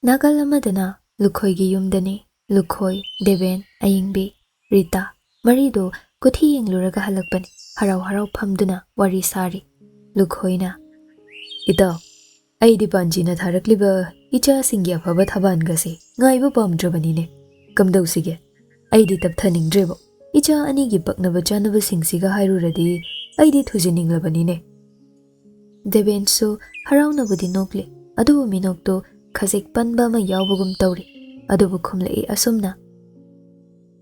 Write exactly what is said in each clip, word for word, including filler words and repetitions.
ꯅꯥꯀꯜ ꯑꯃꯗꯅ ꯂꯨꯈꯣꯏꯒꯤ ꯌꯨꯝꯗꯅꯤ꯫ ꯂꯨꯈꯣꯏ, ꯗꯦꯕꯦꯟ, ꯑꯌꯤꯡꯕꯤ, ꯔꯤꯇꯥ, ꯃꯔꯤꯗꯨ ꯀꯨꯊꯤ ꯌꯦꯡꯂꯨꯔꯒ ꯍꯜꯂꯛꯄꯅꯤ꯫ ꯍꯔꯥꯎ ꯍꯔꯥꯎ ꯐꯝꯗꯨꯅ ꯋꯥꯔꯤ ꯁꯥꯔꯤ꯫ ꯂꯨꯈꯣꯏꯅ, "ꯏꯇꯥꯎ, ꯑꯩꯗꯤ ꯄꯥꯟꯖꯤꯅ ꯊꯥꯔꯛꯂꯤꯕ ꯏꯆꯥꯁꯤꯡꯒꯤ ꯑꯐꯕ ꯊꯕꯥꯟꯒꯁꯦ ꯉꯥꯏꯕ ꯄꯥꯝꯗ꯭ꯔꯕꯅꯤꯅꯦ꯫ ꯀꯝꯗꯧꯁꯤꯒꯦ? ꯑꯩꯗꯤ ꯇꯞꯊꯅꯤꯡꯗ꯭ꯔꯦꯕꯣ꯫ ꯏꯆꯥ ꯑꯅꯤꯒꯤ ꯄꯛꯅꯕ ꯆꯥꯅꯕꯁꯤꯡꯁꯤꯒ ꯍꯥꯏꯔꯨꯔꯗꯤ ꯑꯩꯗꯤ ꯊꯨꯖꯤꯟꯅꯤꯡꯂꯕꯅꯤꯅꯦ꯫" ꯗꯦꯕꯦꯟꯁꯨ ꯍꯔꯥꯎꯅꯕꯨꯗꯤ ꯅꯣꯛꯂꯤ, ꯑꯗꯨꯕꯨ ꯃꯤꯅꯣꯛꯇꯨ ꯈꯖꯤꯛ ꯄꯟꯕ ꯑꯃ ꯌꯥꯎꯕꯒꯨꯝ ꯇꯧꯔꯤ꯫ ꯑꯗꯨꯕꯨ ꯈꯨꯝꯂꯛꯏ ꯑꯁꯨꯝꯅ,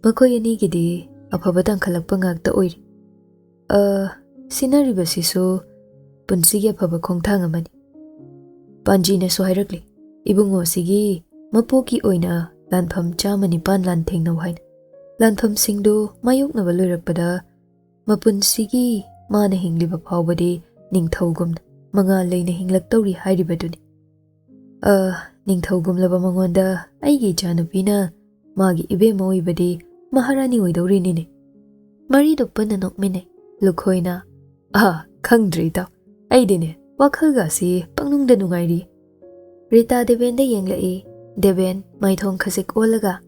"ꯃꯈꯣꯏ ꯑꯅꯤꯒꯤꯗꯤ ꯑꯐꯕ ꯇꯥꯡꯈꯠꯂꯛꯄ ꯉꯥꯛꯇ ꯑꯣꯏꯔꯤ꯫ ꯑ, ꯁꯤꯟꯅꯔꯤꯕꯁꯤꯁꯨ ꯄꯨꯟꯁꯤꯒꯤ ꯑꯐꯕ ꯈꯣꯡꯊꯥꯡ ꯑꯃꯅꯤ꯫ ꯄꯥꯟꯖꯤꯅꯁꯨ ꯍꯥꯏꯔꯛꯂꯤ, ꯏꯕꯨꯡꯉꯣꯁꯤꯒꯤ ꯃꯄꯣꯛꯀꯤ ꯑꯣꯏꯅ ꯂꯥꯟꯐꯝ ꯆꯥꯝꯃ ꯅꯤꯄꯥꯟ ꯂꯥꯟꯊꯦꯡꯅꯧ ꯍꯥꯏꯅ꯫ ꯂꯥꯟꯐꯝꯁꯤꯡꯗꯨ ꯃꯥꯌꯣꯛꯅꯕ ꯂꯣꯏꯔꯛꯄꯗ ꯃꯄꯨꯟꯁꯤꯒꯤ ꯃꯥꯅ ꯍꯤꯡꯂꯤꯕ ꯐꯥꯎꯕꯗꯤ ꯅꯤꯡꯊꯧꯒꯨꯝꯅ ꯃꯉꯥꯜ ꯂꯩꯅ ꯍꯤꯡꯂꯛꯇꯧꯔꯤ ꯍꯥꯏꯔꯤꯕꯗꯨꯅꯤ꯫ ꯑ, ꯅꯤꯡꯊꯧꯒꯨꯝꯂꯕ ꯃꯉꯣꯟꯗ ꯑꯩꯒꯤ ꯏꯆꯥꯅꯨꯄꯤꯅ ꯃꯥꯒꯤ ꯏꯕꯦꯝꯃ ꯑꯣꯏꯕꯗꯤ ꯃꯍꯥꯔꯥꯅꯤ ꯑꯣꯏꯗꯧꯔꯤꯅꯤꯅꯦ꯫" ꯃꯔꯤꯗꯨ ꯄꯨꯟꯅ ꯅꯣꯛꯃꯤꯟꯅꯩ꯫ ꯂꯨꯈꯣꯏꯅ, "ꯑ, ꯈꯪꯗ꯭ꯔꯦ ꯏꯇꯥꯎ, ꯑꯩꯗꯤꯅꯦ ꯋꯥꯈꯜꯒꯁꯤ ꯄꯪꯅꯨꯡꯗ ꯅꯨꯡꯉꯥꯏꯔꯤ꯫" ꯔꯤꯇꯥ ꯗꯦꯕꯦꯟꯗ ꯌꯦꯡꯂꯛꯏ꯫ ꯗꯦꯕꯦꯟ ꯃꯥꯏꯊꯣꯡ ꯈꯖꯤꯛ ꯑꯣꯜꯂꯒ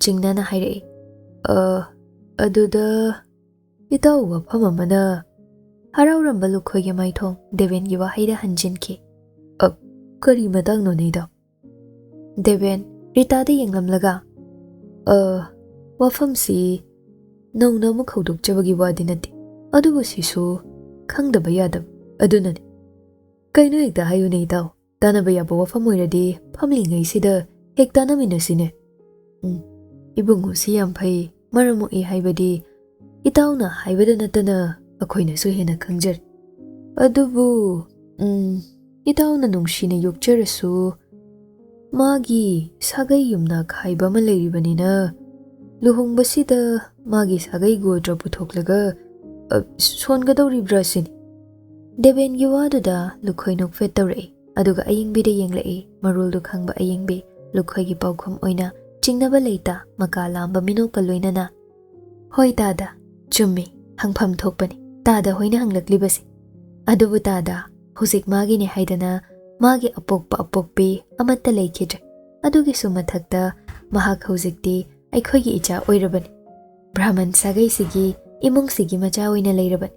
ꯆꯤꯡꯅꯅ ꯍꯥꯏꯔꯛꯏ, "ꯑ, ꯑꯗꯨꯗ ꯏꯇꯥꯎ ꯋꯥꯐꯝ ꯑꯃꯅ꯫" ꯍꯔꯥꯎꯔꯝꯕ ꯂꯨꯈꯣꯏꯒꯤ ꯃꯥꯏꯊꯣꯡ ꯗꯦꯕꯦꯟꯒꯤ ꯋꯥꯍꯩꯗ ꯍꯟꯖꯤꯟꯈꯤ꯫ "ꯑ, ꯀꯔꯤ ꯃꯇꯥꯡꯅꯣꯅꯦ ꯏꯇꯥꯎ?" ꯗꯦꯕꯦꯟ ꯔꯤꯇꯥꯗ ꯌꯦꯡꯂꯝꯂꯒ, "ꯑ, ꯋꯥꯐꯝꯁꯤ ꯅꯧꯅ ꯑꯃꯨꯛ ꯍꯧꯗꯣꯛꯆꯕꯒꯤ ꯋꯥꯗꯤ ꯅꯠꯇꯦ, ꯑꯗꯨꯕꯨ ꯁꯤꯁꯨ ꯈꯪꯗꯕ ꯌꯥꯗꯕ ꯑꯗꯨꯅꯅꯤ꯫" "ꯀꯩꯅꯣ, ꯍꯦꯛꯇ ꯍꯥꯏꯌꯨꯅꯦ ꯏꯇꯥꯎ, ꯇꯥꯟꯅꯕ ꯌꯥꯕ ꯋꯥꯐꯝ ꯑꯣꯏꯔꯗꯤ ꯐꯝꯂꯤꯉꯩꯁꯤꯗ ꯍꯦꯛ ꯇꯥꯟꯅꯃꯤꯟꯅꯁꯤꯅꯦ꯫" "ꯎꯝ, ꯏꯕꯨꯡꯉꯣꯁꯤ ꯌꯥꯝ ꯐꯩ, ꯃꯔꯝ ꯃꯣꯛꯏ ꯍꯥꯏꯕꯗꯤ ꯏꯇꯥꯎꯅ ꯍꯥꯏꯕꯗ ꯅꯠꯇꯅ ꯑꯩꯈꯣꯏꯅꯁꯨ ꯍꯦꯟꯅ ꯈꯪꯖꯔꯦ꯫ ꯑꯗꯨꯕꯨ, ꯎꯝ, ꯏꯇꯥꯎꯅ ꯅꯨꯡꯁꯤꯅ ꯌꯣꯛꯆꯔꯁꯨ ꯃꯥꯒꯤ ꯁꯥꯒꯩ ꯌꯨꯝꯅꯥꯛ ꯍꯥꯏꯕ ꯑꯃ ꯂꯩꯔꯤꯕꯅꯤꯅ ꯂꯨꯍꯣꯡꯕꯁꯤꯗ ꯃꯥꯒꯤ ꯁꯥꯒꯩ ꯒꯣꯇ꯭ꯔ ꯄꯨꯊꯣꯛꯂꯒ, ꯑ, ꯁꯣꯟꯒꯗꯧꯔꯤꯕ꯭ꯔꯥ ꯁꯤꯅꯤ꯫" ꯗꯦꯕꯦꯟꯒꯤ ꯋꯥꯗꯨꯗ ꯂꯨꯈꯣꯏ ꯅꯣꯛꯐꯦꯠ ꯇꯧꯔꯛꯏ, ꯑꯗꯨꯒ ꯑꯌꯤꯡꯕꯤꯗ ꯌꯦꯡꯂꯛꯏ꯫ ꯃꯔꯣꯜꯗꯨ ꯈꯪꯕ ꯑꯌꯤꯡꯕꯤ ꯂꯨꯈꯣꯏꯒꯤ ꯄꯥꯎꯈꯨꯝ ꯑꯣꯏꯅ ꯆꯤꯡꯅꯕ ꯂꯩꯇ ꯃꯀꯥ ꯂꯥꯝꯕ ꯃꯤꯅꯣꯛꯀ ꯂꯣꯏꯅꯅ, "ꯍꯣꯏ ꯇꯥꯗ, ꯆꯨꯝꯃꯤ, ꯍꯪꯐꯝ ꯊꯣꯛꯄꯅꯤ ꯇꯥꯗ ꯍꯣꯏꯅ ꯍꯪꯂꯛꯂꯤꯕꯁꯦ꯫ ꯑꯗꯨꯕꯨ ꯇꯥꯗ, ꯍꯧꯖꯤꯛ ꯃꯥꯒꯤꯅꯤ ꯍꯥꯏꯗꯅ ꯃꯥꯒꯤ ꯑꯄꯣꯛꯄ ꯑꯄꯣꯛꯄꯤ ꯑꯃꯠꯇ ꯂꯩꯈꯤꯗ꯭ꯔꯦ꯫ ꯑꯗꯨꯒꯤꯁꯨ ꯃꯊꯛꯇ ꯃꯍꯥꯛ ꯍꯧꯖꯤꯛꯇꯤ ꯑꯩꯈꯣꯏꯒꯤ ꯏꯆꯥ ꯑꯣꯏꯔꯕꯅꯤ꯫ ꯕ꯭ꯔꯥꯍꯃꯟ ꯁꯥꯒꯩꯁꯤꯒꯤ ꯏꯃꯨꯡꯁꯤꯒꯤ ꯃꯆꯥ ꯑꯣꯏꯅ ꯂꯩꯔꯕꯅꯤ꯫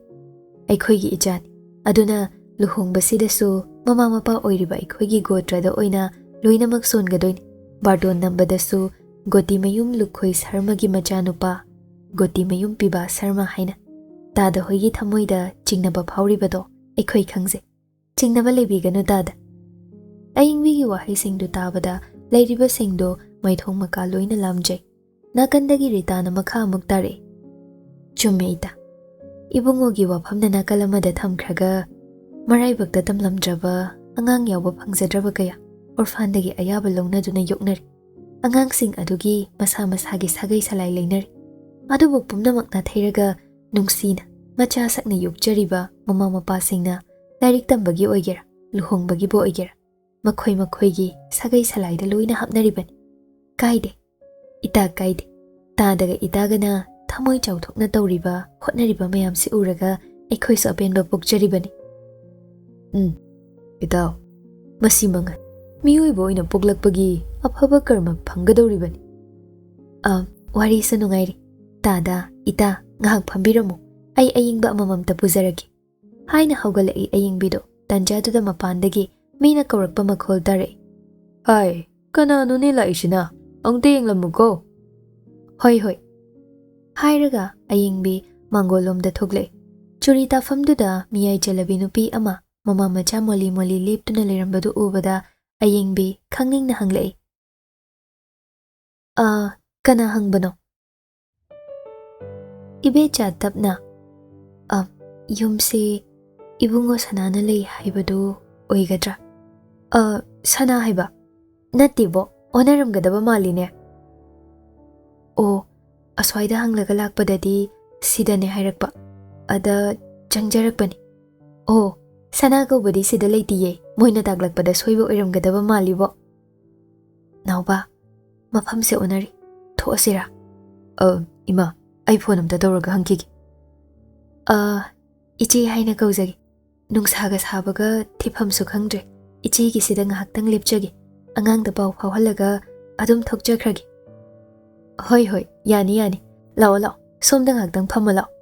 ꯑꯩꯈꯣꯏꯒꯤ ꯏꯆꯥꯅꯤ꯫ ꯑꯗꯨꯅ ꯂꯨꯍꯣꯡꯕꯁꯤꯗꯁꯨ ꯃꯃꯥ ꯃꯄꯥ ꯑꯣꯏꯔꯤꯕ ꯑꯩꯈꯣꯏꯒꯤ ꯒꯣꯇ꯭ꯔꯗ ꯑꯣꯏꯅ ꯂꯣꯏꯅꯃꯛ ꯁꯣꯟꯒꯗꯣꯏꯅꯤ꯫ ꯕꯥꯔꯇꯣꯟ ꯅꯝꯕꯗꯁꯨ ꯒꯣꯇꯤꯃꯌꯨꯝ ꯂꯨꯈꯣꯏ ꯁꯔꯃꯒꯤ ꯃꯆꯥꯅꯨꯄꯥ, ꯒꯣꯇꯤꯃꯌꯨꯝ ꯄꯤꯕꯥ ꯁꯔꯃ ꯍꯥꯏꯅ꯫ ꯇꯥꯗ ꯍꯣꯏꯒꯤ ꯊꯃꯣꯏꯗ ꯆꯤꯡꯅꯕ ꯐꯥꯎꯔꯤꯕꯗꯣ ꯑꯩꯈꯣꯏ ꯈꯪꯖꯩ꯫ ꯆꯤꯡꯅꯕ ꯂꯩꯕꯤꯒꯅꯨ ꯇꯥꯗ꯫ ꯑꯏꯪꯕꯤꯒꯤ ꯋꯥꯍꯩꯁꯤꯡꯗꯨ ꯇꯥꯕꯗ ꯂꯩꯔꯤꯕꯁꯤꯡꯗꯨ ꯃꯩꯊꯣꯡ ꯃꯀꯥ ꯂꯣꯏꯅ ꯂꯥꯝꯖꯩ꯫ ꯅꯥꯀꯟꯗꯒꯤ ꯔꯤꯇꯥꯅ ꯃꯈꯥ ꯑꯃꯨꯛ ꯇꯥꯔꯛꯏ꯫ ꯆꯨꯝꯃꯦ ꯏꯇꯥ꯫ ꯏꯕꯨꯡꯉꯣꯒꯤ ꯋꯥꯐꯝꯅ ꯅꯥꯀꯜ ꯑꯃꯗ ꯊꯝꯈ꯭ꯔꯒ, ꯃꯔꯥꯏꯕꯛꯇ ꯇꯝꯂꯝꯗ꯭ꯔꯕ, ꯑꯉꯥꯡ ꯌꯥꯎꯕ ꯐꯪꯖꯗ꯭ꯔꯕ ꯀꯌꯥ ꯑꯣꯔꯐꯥꯟꯗꯒꯤ ꯑꯌꯥꯕ ꯂꯧꯅꯗꯨꯅ ꯌꯣꯛꯅꯔꯤ꯫ ꯑꯉꯥꯡꯁꯤꯡ ꯑꯗꯨꯒꯤ ꯃꯁꯥ ꯃꯁꯥꯒꯤ ꯁꯥꯒꯩ ꯁꯂꯥꯏ ꯂꯩꯅꯔꯤ꯫ ꯑꯗꯨꯕꯨ ꯄꯨꯝꯅꯃꯛ ꯅꯥꯊꯩꯔꯒ ꯅꯨꯡꯁꯤꯅ ꯃꯆꯥ ꯁꯛꯅ ꯌꯣꯛꯆꯔꯤꯕ ꯃꯃꯥ ꯃꯄꯥꯁꯤꯡꯅ ꯂꯥꯏꯔꯤꯛ ꯇꯝꯕꯒꯤ ꯑꯣꯏꯒꯦꯔꯥ, ꯂꯨꯍꯣꯡꯕꯒꯤꯕꯨ ꯑꯣꯏꯒꯦꯔꯥ, ꯃꯈꯣꯏ ꯃꯈꯣꯏꯒꯤ ꯁꯥꯒꯩ ꯁꯂꯥꯏꯗ ꯂꯣꯏꯅ ꯍꯥꯞꯅꯔꯤꯕꯅꯤ꯫ ꯀꯥꯏꯗꯦ, ꯏꯇꯥ ꯀꯥꯏꯗꯦ꯫ ꯇꯥꯗꯒ ꯏꯇꯥꯒꯅ ꯊꯃꯣꯏ ꯆꯥꯎꯊꯣꯛꯅ ꯇꯧꯔꯤꯕ, ꯍꯣꯠꯅꯔꯤꯕ ꯃꯌꯥꯝꯁꯤ ꯎꯔꯒ ꯑꯩꯈꯣꯏꯁꯨ ꯑꯄꯦꯟꯕ ꯄꯣꯛꯆꯔꯤꯕꯅꯤ꯫ ꯎꯝ, ꯏꯇꯥꯎ, ꯃꯁꯤ ꯃꯉꯥꯏ꯫ ꯃꯤꯑꯣꯏꯕ ꯑꯣꯏꯅ ꯄꯣꯛꯂꯛꯄꯒꯤ ꯑꯐꯕ ꯀꯔꯃ ꯐꯪꯒꯗꯧꯔꯤꯕꯅꯤ꯫ ꯑ, ꯋꯥꯔꯤꯁꯨ ꯅꯨꯡꯉꯥꯏꯔꯤ꯫ ꯇꯥꯗ, ꯏꯇꯥ, ꯉꯥꯏꯍꯥꯛ ꯐꯝꯕꯤꯔꯝꯃꯨ꯫ ꯑꯩ ꯑꯌꯤꯡꯕ ꯑꯃꯃꯝꯇ ꯄꯨꯖꯔꯛꯀꯦ꯫ ꯍꯥꯏꯅ ꯍꯧꯒꯠꯂꯛꯏ ꯑꯌꯤꯡꯕꯤꯗꯣ꯫ ꯇꯟꯖꯥꯗꯨꯗ ꯃꯄꯥꯟꯗꯒꯤ ꯃꯤꯅ ꯀꯧꯔꯛꯄ ꯃꯈꯣꯜ ꯇꯥꯔꯛꯏ꯫ "ꯍꯥꯏ, ꯀꯅꯥꯅꯣꯅꯦ ꯂꯥꯛꯏꯁꯤꯅ? ꯑꯃꯨꯛꯇ ꯌꯦꯡꯂꯝꯃꯨꯀꯣ꯫" "ꯍꯣꯏ, ꯍꯣꯏ꯫" ꯍꯥꯏꯔꯒ ꯑꯌꯤꯡꯕꯤ ꯃꯥꯡꯒꯣꯜꯂꯣꯝꯗ ꯊꯣꯛꯂꯛꯏ꯫ ꯆꯨꯔꯤ ꯇꯥꯐꯝꯗꯨꯗ ꯃꯤꯌꯥꯏ ꯆꯜꯂꯕꯤ ꯅꯨꯄꯤ ꯑꯃ ꯃꯃꯥ ꯃꯆꯥ ꯃꯣꯂꯤ ꯃꯣꯂꯤ ꯂꯦꯞꯇꯨꯅ ꯂꯩꯔꯝꯕꯗꯨ ꯎꯕꯗ ꯑꯌꯤꯡꯕꯤ ꯈꯪꯅꯤꯡꯅ ꯍꯪꯂꯛꯏ꯫ "ꯑ, ꯀꯅꯥ ꯍꯪꯕꯅꯣ?" ꯏꯕꯦꯆꯥ ꯇꯞꯅ, "ꯑ, ꯌꯨꯝꯁꯤ ꯏꯕꯨꯡꯉꯣ ꯁꯅꯥꯅ ꯂꯩ ꯍꯥꯏꯕꯗꯨ ꯑꯣꯏꯒꯗ꯭ꯔꯥ?" "ꯑ, ꯁꯅꯥ ꯍꯥꯏꯕ? ꯅꯠꯇꯦꯕꯣ, ꯑꯣꯟꯅꯔꯝꯒꯗꯕ ꯃꯥꯜꯂꯤꯅꯦ꯫" "ꯑꯣ, ꯑꯁ꯭ꯋꯥꯏꯗ ꯍꯪꯂꯒ ꯂꯥꯛꯄꯗꯗꯤ ꯁꯤꯗꯅꯦ ꯍꯥꯏꯔꯛꯄ꯫ ꯑꯗ ꯆꯪꯖꯔꯛꯄꯅꯤ꯫" "ꯑꯣ, ꯁꯅꯥ ꯀꯧꯕꯗꯤ ꯁꯤꯗ ꯂꯩꯇꯤꯌꯦ꯫ ꯃꯣꯏꯅ ꯇꯥꯛꯂꯛꯄꯗ ꯁꯣꯏꯕ ꯑꯣꯏꯔꯝꯒꯗꯕ ꯃꯥꯜꯂꯤꯕꯣ꯫" "ꯅꯥꯎꯕ, ꯃꯐꯝꯁꯦ ꯑꯣꯟꯅꯔꯤ꯫ ꯊꯣꯛꯑꯁꯤꯔꯥ?" "ꯑ, ꯏꯃꯥ, ꯑꯩ ꯐꯣꯟ ꯑꯝꯇ ꯇꯧꯔꯒ ꯍꯪꯈꯤꯒꯦ꯫" "ꯑ, ꯏꯆꯦ ꯍꯥꯏꯅ ꯀꯧꯖꯒꯦ꯫ ꯅꯨꯡꯁꯥꯒ ꯁꯥꯕꯒ ꯊꯤꯐꯝꯁꯨ ꯈꯪꯗ꯭ꯔꯦ꯫ ꯏꯆꯦꯒꯤꯁꯤꯗ ꯉꯥꯏꯍꯥꯛꯇꯪ ꯂꯦꯞꯆꯒꯦ꯫ ꯑꯉꯥꯡꯗ ꯄꯥꯎ ꯐꯥꯎꯍꯜꯂꯒ ꯑꯗꯨꯝ ꯊꯣꯛꯆꯈ꯭ꯔꯒꯦ꯫ "ꯍꯣꯏ, ꯍꯣꯏ, ꯌꯥꯅꯤ, ꯌꯥꯅꯤ꯫ ꯂꯥꯛꯑꯣ, ꯂꯥꯛꯑꯣ, ꯁꯣꯝꯗ ꯉꯥꯏꯍꯥꯛꯇꯪ ꯐꯝꯃꯣ ꯂꯥꯛꯑꯣ,"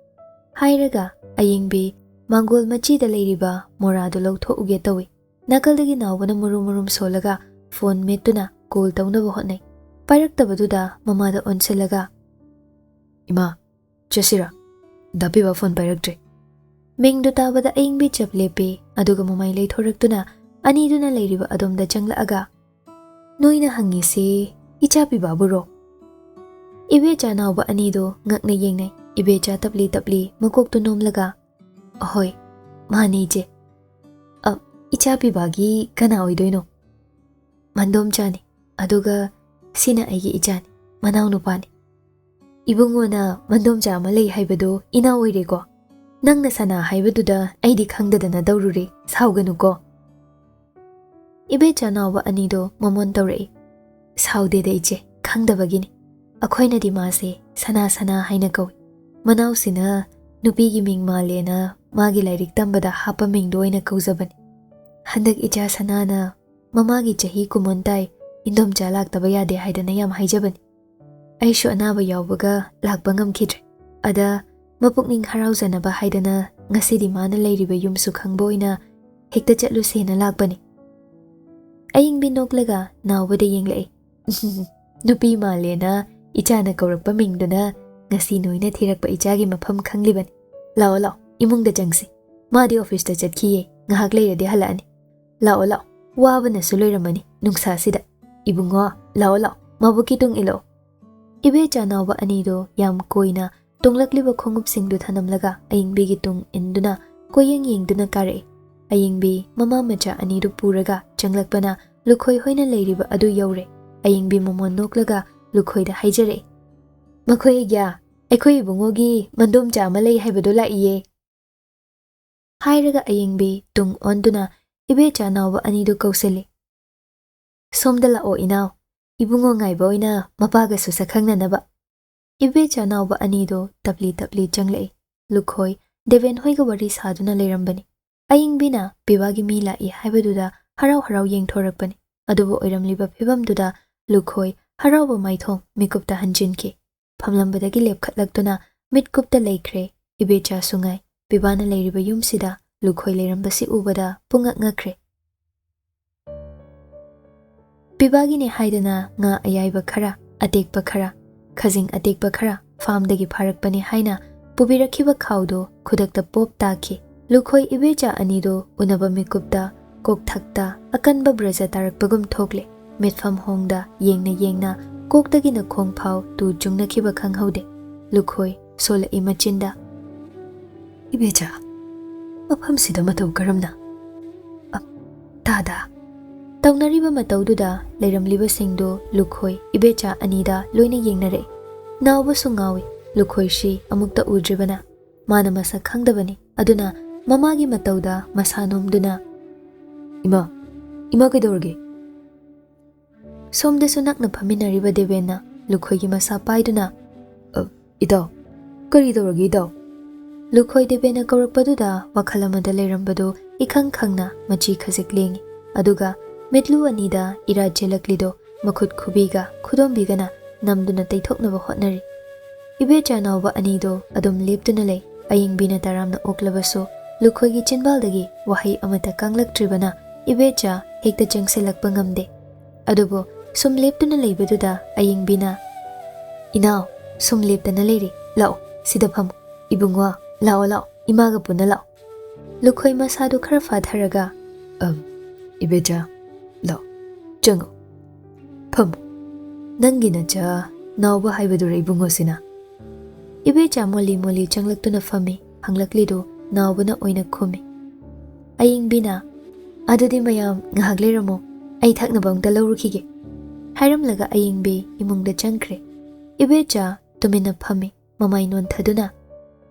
ꯍꯥꯏꯔꯒ ꯑꯌꯤꯡꯕꯤ ꯃꯥꯡꯒꯣꯜ ꯃꯆꯤꯗ ꯂꯩꯔꯤꯕ ꯃꯣꯔꯥꯗꯨ ꯂꯧꯊꯣꯛꯎꯒꯦ ꯇꯧꯏ꯫ ꯅꯥꯀꯜꯗꯒꯤ ꯅꯥꯎꯕꯅ ꯃꯨꯔꯨꯝ ꯃꯨꯔꯨꯝ ꯁꯣꯜꯂꯒ ꯐꯣꯟ ꯃꯦꯠꯇꯨꯅ ꯀꯣꯜ ꯇꯧꯅꯕ ꯍꯣꯠꯅꯩ꯫ ꯄꯥꯏꯔꯛꯇꯕꯗꯨꯗ ꯃꯃꯥꯗ ꯑꯣꯟꯁꯤꯜꯂꯒ, "ꯏꯃꯥ, ꯆꯠꯁꯤꯔꯥ? ꯗꯥ ꯄꯤꯕꯥ ꯐꯣꯟ ꯄꯥꯏꯔꯛꯇ꯭ꯔꯦ꯫" ꯃꯤꯡꯗꯨ ꯇꯥꯕꯗ ꯑꯌꯤꯡꯕꯤ ꯆꯞ ꯂꯦꯞꯄꯤ, ꯑꯗꯨꯒ ꯃꯃꯥꯏ ꯂꯩꯊꯣꯔꯛꯇꯨꯅ ꯑꯅꯤꯗꯨꯅ ꯂꯩꯔꯤꯕ ꯑꯗꯣꯝꯗ ꯆꯪꯂꯛꯑꯒ, "ꯅꯣꯏꯅ ꯍꯪꯉꯤꯁꯤ ꯏꯆꯥ ꯄꯤꯕꯥꯕꯨꯔꯣ?" ꯏꯕꯦꯆꯥ ꯅꯥꯎꯕ ꯑꯅꯤꯗꯨ ꯉꯛꯅ ꯌꯦꯡꯅꯩ꯫ ꯏꯕꯦꯆꯥ ꯇꯞꯂꯤ ꯇꯞꯂꯤ ꯃꯀꯣꯛꯇꯨ ꯅꯣꯝꯂꯒ, "ꯑꯍꯣꯏ, ꯃꯥꯅꯦ ꯏꯆꯦ꯫ ꯑ, ꯏꯆꯥ ꯄꯤꯕꯥꯒꯤ ꯀꯅꯥ ꯑꯣꯏꯗꯣꯏꯅꯣ?" "ꯃꯟꯗꯣꯝꯆꯥꯅꯤ, ꯑꯗꯨꯒ ꯁꯤꯅ ꯑꯩꯒꯤ ꯏꯆꯥꯅꯤ, ꯃꯅꯥꯎꯅꯨꯄꯥꯅꯤ꯫" "ꯏꯕꯨꯡꯉꯣꯅ ꯃꯟꯗꯣꯝꯆꯥ ꯑꯃ ꯂꯩ ꯍꯥꯏꯕꯗꯨ ꯏꯅꯥꯎ ꯑꯣꯏꯔꯦꯀꯣ? ꯅꯪꯅ ꯁꯅꯥ ꯍꯥꯏꯕꯗꯨꯗ ꯑꯩꯗꯤ ꯈꯪꯗꯗꯅ ꯇꯧꯔꯨꯔꯦ, ꯁꯥꯎꯒꯅꯨꯀꯣ꯫" ꯏꯕꯦꯆꯥ ꯅꯥꯎꯕ ꯑꯅꯤꯗꯣ ꯃꯃꯣꯟ ꯇꯧꯔꯛꯏ꯫ "ꯁꯥꯎꯗꯦꯗ ꯏꯆꯦ, ꯈꯪꯗꯕꯒꯤꯅꯤ꯫ ꯑꯩꯈꯣꯏꯅꯗꯤ ꯃꯥꯁꯦ ꯁꯅꯥ ꯁꯅꯥ ꯍꯥꯏꯅ ꯀꯧꯏ꯫ ꯃꯅꯥꯎꯁꯤꯅ ꯅꯨꯄꯤꯒꯤ ꯃꯤꯡ ꯃꯥꯜꯂꯦꯅ ꯃꯥꯒꯤ ꯂꯥꯏꯔꯤꯛ ꯇꯝꯕꯗ ꯍꯥꯞꯄ ꯃꯤꯡꯗꯣ ꯑꯣꯏꯅ ꯀꯧꯖꯕꯅꯤ꯫ ꯍꯟꯗꯛ ꯏꯆꯥ ꯁꯅꯥꯅ ꯃꯃꯥꯒꯤ ꯆꯍꯤ ꯀꯨꯝꯑꯣꯟ ꯇꯥꯏ, ꯏꯟꯗꯣꯝꯆꯥ ꯂꯥꯛꯇꯕ ꯌꯥꯗꯦ ꯍꯥꯏꯗꯅ ꯌꯥꯝ ꯍꯥꯏꯖꯕꯅꯤ꯫ ꯑꯩꯁꯨ ꯑꯅꯥꯕ ꯌꯥꯎꯕꯒ ꯂꯥꯛꯄ ꯉꯝꯈꯤꯗ꯭ꯔꯦ꯫ ꯑꯗ ꯃꯄꯨꯛꯅꯤꯡ ꯍꯔꯥꯎꯖꯅꯕ ꯍꯥꯏꯗꯅ ꯉꯁꯤꯗꯤ ꯃꯥꯅ ꯂꯩꯔꯤꯕ ꯌꯨꯝꯁꯨ ꯈꯪꯕ ꯑꯣꯏꯅ ꯍꯦꯛꯇ ꯆꯠꯂꯨꯁꯦꯅ ꯂꯥꯛꯄꯅꯤ꯫" ꯑꯌꯤꯡꯕꯤ ꯅꯣꯛꯂꯒ ꯅꯥꯎꯕꯗ ꯌꯦꯡꯂꯛꯏ꯫ "ꯅꯨꯄꯤ ꯃꯥꯜꯂꯦꯅ ꯏꯆꯥꯅ ꯀꯧꯔꯛꯄ ꯃꯤꯡꯗꯨꯅ ꯉꯁꯤ ꯅꯣꯏꯅ ꯊꯤꯔꯛꯄ ꯏꯆꯥꯒꯤ ꯃꯐꯝ ꯈꯪꯂꯤꯕꯅꯤ꯫ ꯂꯥꯛꯑꯣ, ꯂꯥꯛꯑꯣ, ꯏꯃꯨꯡꯗ ꯆꯪꯁꯤ꯫ ꯃꯥꯗꯤ ꯑꯣꯐꯤꯁꯇ ꯆꯠꯈꯤꯌꯦ, ꯉꯥꯏꯍꯥꯛ ꯂꯩꯔꯗꯤ ꯍꯜꯂꯛꯑꯅꯤ꯫ ꯂꯥꯛꯑꯣ, ꯂꯥꯛꯑꯣ, ꯋꯥꯕꯅꯁꯨ ꯂꯣꯏꯔꯝꯃꯅꯤ ꯅꯨꯡꯁꯥꯁꯤꯗ꯫ ꯏꯕꯨꯡꯉꯣ, ꯂꯥꯛꯑꯣ, ꯂꯥꯛꯑꯣ, ꯃꯕꯨꯛꯀꯤ ꯇꯨꯡ ꯏꯜꯂꯛꯑꯣ꯫" ꯏꯕꯦꯆꯥ ꯅꯥꯎꯕ ꯑꯅꯤꯗꯣ ꯌꯥꯝ ꯀꯣꯏꯅ ꯇꯣꯡꯂꯛꯂꯤꯕ ꯈꯣꯡꯎꯞꯁꯤꯡꯗꯨ ꯊꯅꯝꯂꯒ ꯑꯌꯤꯡꯕꯤꯒꯤ ꯇꯨꯡ ꯏꯟꯗꯨꯅ ꯀꯣꯏꯌꯦꯡ ꯌꯦꯡꯗꯨꯅ ꯀꯥꯔꯛꯏ꯫ ꯑꯌꯤꯡꯕꯤ ꯃꯃꯥ ꯃꯆꯥ ꯑꯅꯤꯗꯨ ꯄꯨꯔꯒ ꯆꯪꯂꯛꯄꯅ ꯂꯨꯈꯣꯏ ꯍꯣꯏꯅ ꯂꯩꯔꯤꯕ ꯑꯗꯨ ꯌꯧꯔꯦ꯫ ꯑꯌꯤꯡꯕꯤ ꯃꯃꯣꯟ ꯅꯣꯛꯂꯒ ꯂꯨꯈꯣꯏꯗ ꯍꯥꯏꯖꯔꯛꯏ, "ꯃꯈꯣꯏ ꯑꯩꯒꯤ, ꯑꯩꯈꯣꯏ ꯏꯕꯨꯡꯉꯣꯒꯤ ꯃꯟꯗꯣꯝꯆꯥ ꯑꯃ ꯂꯩ ꯍꯥꯏꯕꯗꯨ ꯂꯥꯛꯏꯌꯦ꯫" ꯍꯥꯏꯔꯒ ꯑꯌꯤꯡꯕꯤ ꯇꯨꯡ ꯑꯣꯟꯗꯨꯅ ꯏꯕꯦꯆꯥ ꯅꯥꯎꯕ ꯑꯅꯤꯗꯨ ꯀꯧꯁꯤꯜꯂꯤ꯫ "ꯁꯣꯝꯗ ꯂꯥꯛꯑꯣ ꯏꯅꯥꯎ, ꯏꯕꯨꯡꯉꯣ ꯉꯥꯏꯕ ꯑꯣꯏꯅ ꯃꯄꯥꯒꯁꯨ ꯁꯛꯈꯪꯅꯅꯕ꯫" ꯏꯕꯦꯆꯥ ꯅꯥꯎꯕ ꯑꯅꯤꯗꯨ ꯇꯞꯂꯤ ꯇꯞꯂꯤ ꯆꯪꯂꯛꯏ꯫ ꯂꯨꯈꯣꯏ ꯗꯦꯕꯦꯟ ꯍꯣꯏꯒ ꯋꯥꯔꯤ ꯁꯥꯗꯨꯅ ꯂꯩꯔꯝꯕꯅꯤ꯫ ꯑꯌꯤꯡꯕꯤꯅ ꯄꯤꯕꯥꯒꯤ ꯃꯤ ꯂꯥꯛꯏ ꯍꯥꯏꯕꯗꯨꯗ ꯍꯔꯥꯎ ꯍꯔꯥꯎ ꯌꯦꯡꯊꯣꯔꯛꯄꯅꯤ꯫ ꯑꯗꯨꯕꯨ ꯑꯣꯏꯔꯝꯂꯤꯕ ꯐꯤꯕꯝꯗꯨꯗ ꯂꯨꯈꯣꯏ ꯍꯔꯥꯎꯕ ꯃꯥꯏꯊꯣꯡ ꯃꯤꯀꯨꯞꯇ ꯍꯟꯖꯤꯟꯈꯤ꯫ ꯐꯝꯂꯝꯕꯗꯒꯤ ꯂꯦꯞꯈꯠꯂꯛꯇꯨꯅ ꯃꯤꯠꯀꯨꯞꯇ ꯂꯩꯈ꯭ꯔꯦ ꯏꯕꯦꯆꯥ ꯁꯨꯡꯉꯥꯏ꯫ ꯄꯤꯕꯥꯅ ꯂꯩꯔꯤꯕ ꯌꯨꯝꯁꯤꯗ ꯂꯨꯈꯣꯏ ꯂꯩꯔꯝꯕꯁꯤ ꯎꯕꯗ ꯄꯨꯡꯉꯛ ꯉꯛꯈ꯭ꯔꯦ꯫ ꯄꯤꯕꯥꯒꯤꯅꯦ ꯍꯥꯏꯗꯅ ꯉꯥ ꯑꯌꯥꯏꯕ ꯈꯔ, ꯑꯇꯦꯛꯄ ꯈꯔ, ꯈꯖꯤꯡ ꯑꯇꯦꯛꯄ ꯈꯔ ꯐꯥꯝꯗꯒꯤ ꯐꯥꯔꯛꯄꯅꯦ ꯍꯥꯏꯅ ꯄꯨꯕꯤꯔꯛꯈꯤꯕ ꯈꯥꯎꯗꯣ ꯈꯨꯗꯛꯇ ꯄꯣꯞ ꯇꯥꯈꯤ꯫ ꯂꯨꯈꯣꯏ ꯏꯕꯦꯆꯥ ꯑꯅꯤꯗꯣ ꯎꯅꯕ ꯃꯤꯀꯨꯞꯇ ꯀꯣꯛꯊꯛꯇ ꯑꯀꯟꯕ ꯕ꯭ꯔꯖ ꯇꯥꯔꯛꯄꯒꯨꯝ ꯊꯣꯛꯂꯦ꯫ ꯃꯤꯠꯐꯝ ꯍꯣꯡꯗ ꯌꯦꯡꯅ ꯌꯦꯡꯅ ꯀꯣꯛꯇꯒꯤꯅ ꯈꯣꯡ ꯐꯥꯎ ꯇꯨ ꯆꯨꯡꯅꯈꯤꯕ ꯈꯪꯍꯧꯗꯦ꯫ ꯂꯨꯈꯣꯏ ꯁꯣꯜꯂꯛꯏ ꯃꯆꯤꯟꯗ, "ꯏꯕꯦꯆꯥ, ꯃꯐꯝꯁꯤꯗ ꯃꯇꯧ ꯀꯔꯝꯅ?" "ꯑꯞ, ꯇꯥꯗ?" ꯇꯧꯅꯔꯤꯕ ꯃꯇꯧꯗꯨꯗ ꯂꯩꯔꯝꯂꯤꯕꯁꯤꯡꯗꯨ ꯂꯨꯈꯣꯏ ꯏꯕꯦꯆꯥ ꯑꯅꯤꯗ ꯂꯣꯏꯅ ꯌꯦꯡꯅꯔꯛꯏ꯫ ꯅꯥꯎꯕꯁꯨ ꯉꯥꯎꯏ꯫ ꯂꯨꯈꯣꯏꯁꯤ ꯑꯃꯨꯛꯇ ꯎꯗ꯭ꯔꯤꯕꯅ꯫ ꯃꯥꯅ ꯃꯁꯛ ꯈꯪꯗꯕꯅꯤ꯫ ꯑꯗꯨꯅ ꯃꯃꯥꯒꯤ ꯃꯇꯧꯗ ꯃꯁꯥ ꯅꯣꯝꯗꯨꯅ, "ꯏꯃꯥ, ꯏꯃꯥ ꯀꯩꯗꯧꯔꯒꯦ?" ꯁꯣꯝꯗꯁꯨ ꯅꯛꯅ ꯐꯝꯃꯤꯟꯅꯔꯤꯕ ꯗꯦꯕꯦꯟꯅ ꯂꯨꯈꯣꯏꯒꯤ ꯃꯁꯥ ꯄꯥꯏꯗꯨꯅ, "ꯑ, ꯏꯇꯥꯎ, ꯀꯔꯤ ꯇꯧꯔꯒꯦ ꯏꯇꯥꯎ?" ꯂꯨꯈꯣꯏ ꯗꯦꯕꯦꯟꯅ ꯀꯧꯔꯛꯄꯗꯨꯗ ꯋꯥꯈꯜ ꯑꯃꯗ ꯂꯩꯔꯝꯕꯗꯨ ꯏꯈꯪ ꯈꯪꯅ ꯃꯆꯤ ꯈꯖꯤꯛ ꯂꯦꯡꯉꯤ꯫ ꯑꯗꯨꯒ ꯃꯤꯠꯂꯨ ꯑꯅꯤꯗ ꯏꯔꯥ ꯆꯦꯜꯂꯛꯂꯤꯗꯣ ꯃꯈꯨꯠ ꯈꯨꯕꯤꯒ ꯈꯨꯗꯣꯝꯕꯤꯒꯅ ꯅꯝꯗꯨꯅ ꯇꯩꯊꯣꯛꯅꯕ ꯍꯣꯠꯅꯔꯤ꯫ ꯏꯕꯦꯆꯥ ꯅꯥꯎꯕ ꯑꯅꯤꯗꯣ ꯑꯗꯨꯝ ꯂꯦꯞꯇꯨꯅ ꯂꯩ꯫ ꯑꯌꯤꯡꯕꯤꯅ ꯇꯔꯥꯝꯅ ꯑꯣꯛꯂꯕꯁꯨ ꯂꯨꯈꯣꯏꯒꯤ ꯆꯤꯟꯕꯥꯜꯗꯒꯤ ꯋꯥꯍꯩ ꯑꯃꯠꯇ ꯀꯥꯡꯂꯛꯇ꯭ꯔꯤꯕꯅ ꯏꯕꯦꯆꯥ ꯍꯦꯛꯇ ꯆꯪꯁꯤꯜꯂꯛꯄ ꯉꯝꯗꯦ꯫ ꯑꯗꯨꯕꯨ ꯁꯨꯝ ꯂꯦꯞꯇꯨꯅ ꯂꯩꯕꯗꯨꯗ ꯑꯌꯤꯡꯕꯤꯅ, "ꯏꯅꯥꯎ, ꯁꯨꯝ ꯂꯦꯞꯇꯅ ꯂꯩꯔꯤ, ꯂꯥꯛꯑꯣ, ꯁꯤꯗ ꯐꯝꯃꯨ꯫ ꯏꯕꯨꯡꯉꯣ, ꯂꯥꯛꯑꯣ, ꯂꯥꯛꯑꯣ, ꯏꯃꯥꯒ ꯄꯨꯟꯅ ꯂꯥꯛꯑꯣ꯫" ꯂꯨꯈꯣꯏ ꯃꯁꯥꯗꯨ ꯈꯔ ꯐꯥꯊꯔꯒ, "ꯑꯝ, ꯏꯕꯦꯆꯥ, ꯂꯥꯛꯑꯣ, ꯆꯪꯉꯣ, ꯐꯝꯃꯣ꯫ ꯅꯪꯒꯤ ꯅꯆꯥ ꯅꯥꯎꯕ ꯍꯥꯏꯕꯗꯨꯔ ꯏꯕꯨꯡꯉꯣꯁꯤꯅ?" ꯏꯕꯦꯆꯥ ꯃꯣꯜꯂꯤ ꯃꯣꯜꯂꯤ ꯆꯪꯂꯛꯇꯨꯅ ꯐꯝꯃꯤ꯫ ꯍꯪꯂꯛꯂꯤꯗꯨ ꯅꯥꯎꯕꯅ ꯑꯣꯏꯅ ꯈꯨꯝꯃꯤ꯫ ꯑꯌꯤꯡꯕꯤꯅ, "ꯑꯗꯨꯗꯤ ꯃꯌꯥꯝ ꯉꯥꯏꯍꯥꯛ ꯂꯩꯔꯝꯃꯣ, ꯑꯩ ꯊꯛꯅꯕ ꯑꯝꯇ ꯂꯧꯔꯨꯈꯤꯒꯦ," ꯍꯥꯏꯔꯝꯂꯒ ꯑꯌꯤꯡꯕꯤ ꯏꯃꯨꯡꯗ ꯆꯪꯈ꯭ꯔꯦ꯫ ꯏꯕꯦꯆꯥ ꯇꯨꯃꯤꯟꯅ ꯐꯝꯃꯤ, ꯃꯃꯥꯏ ꯅꯣꯟꯊꯗꯨꯅ꯫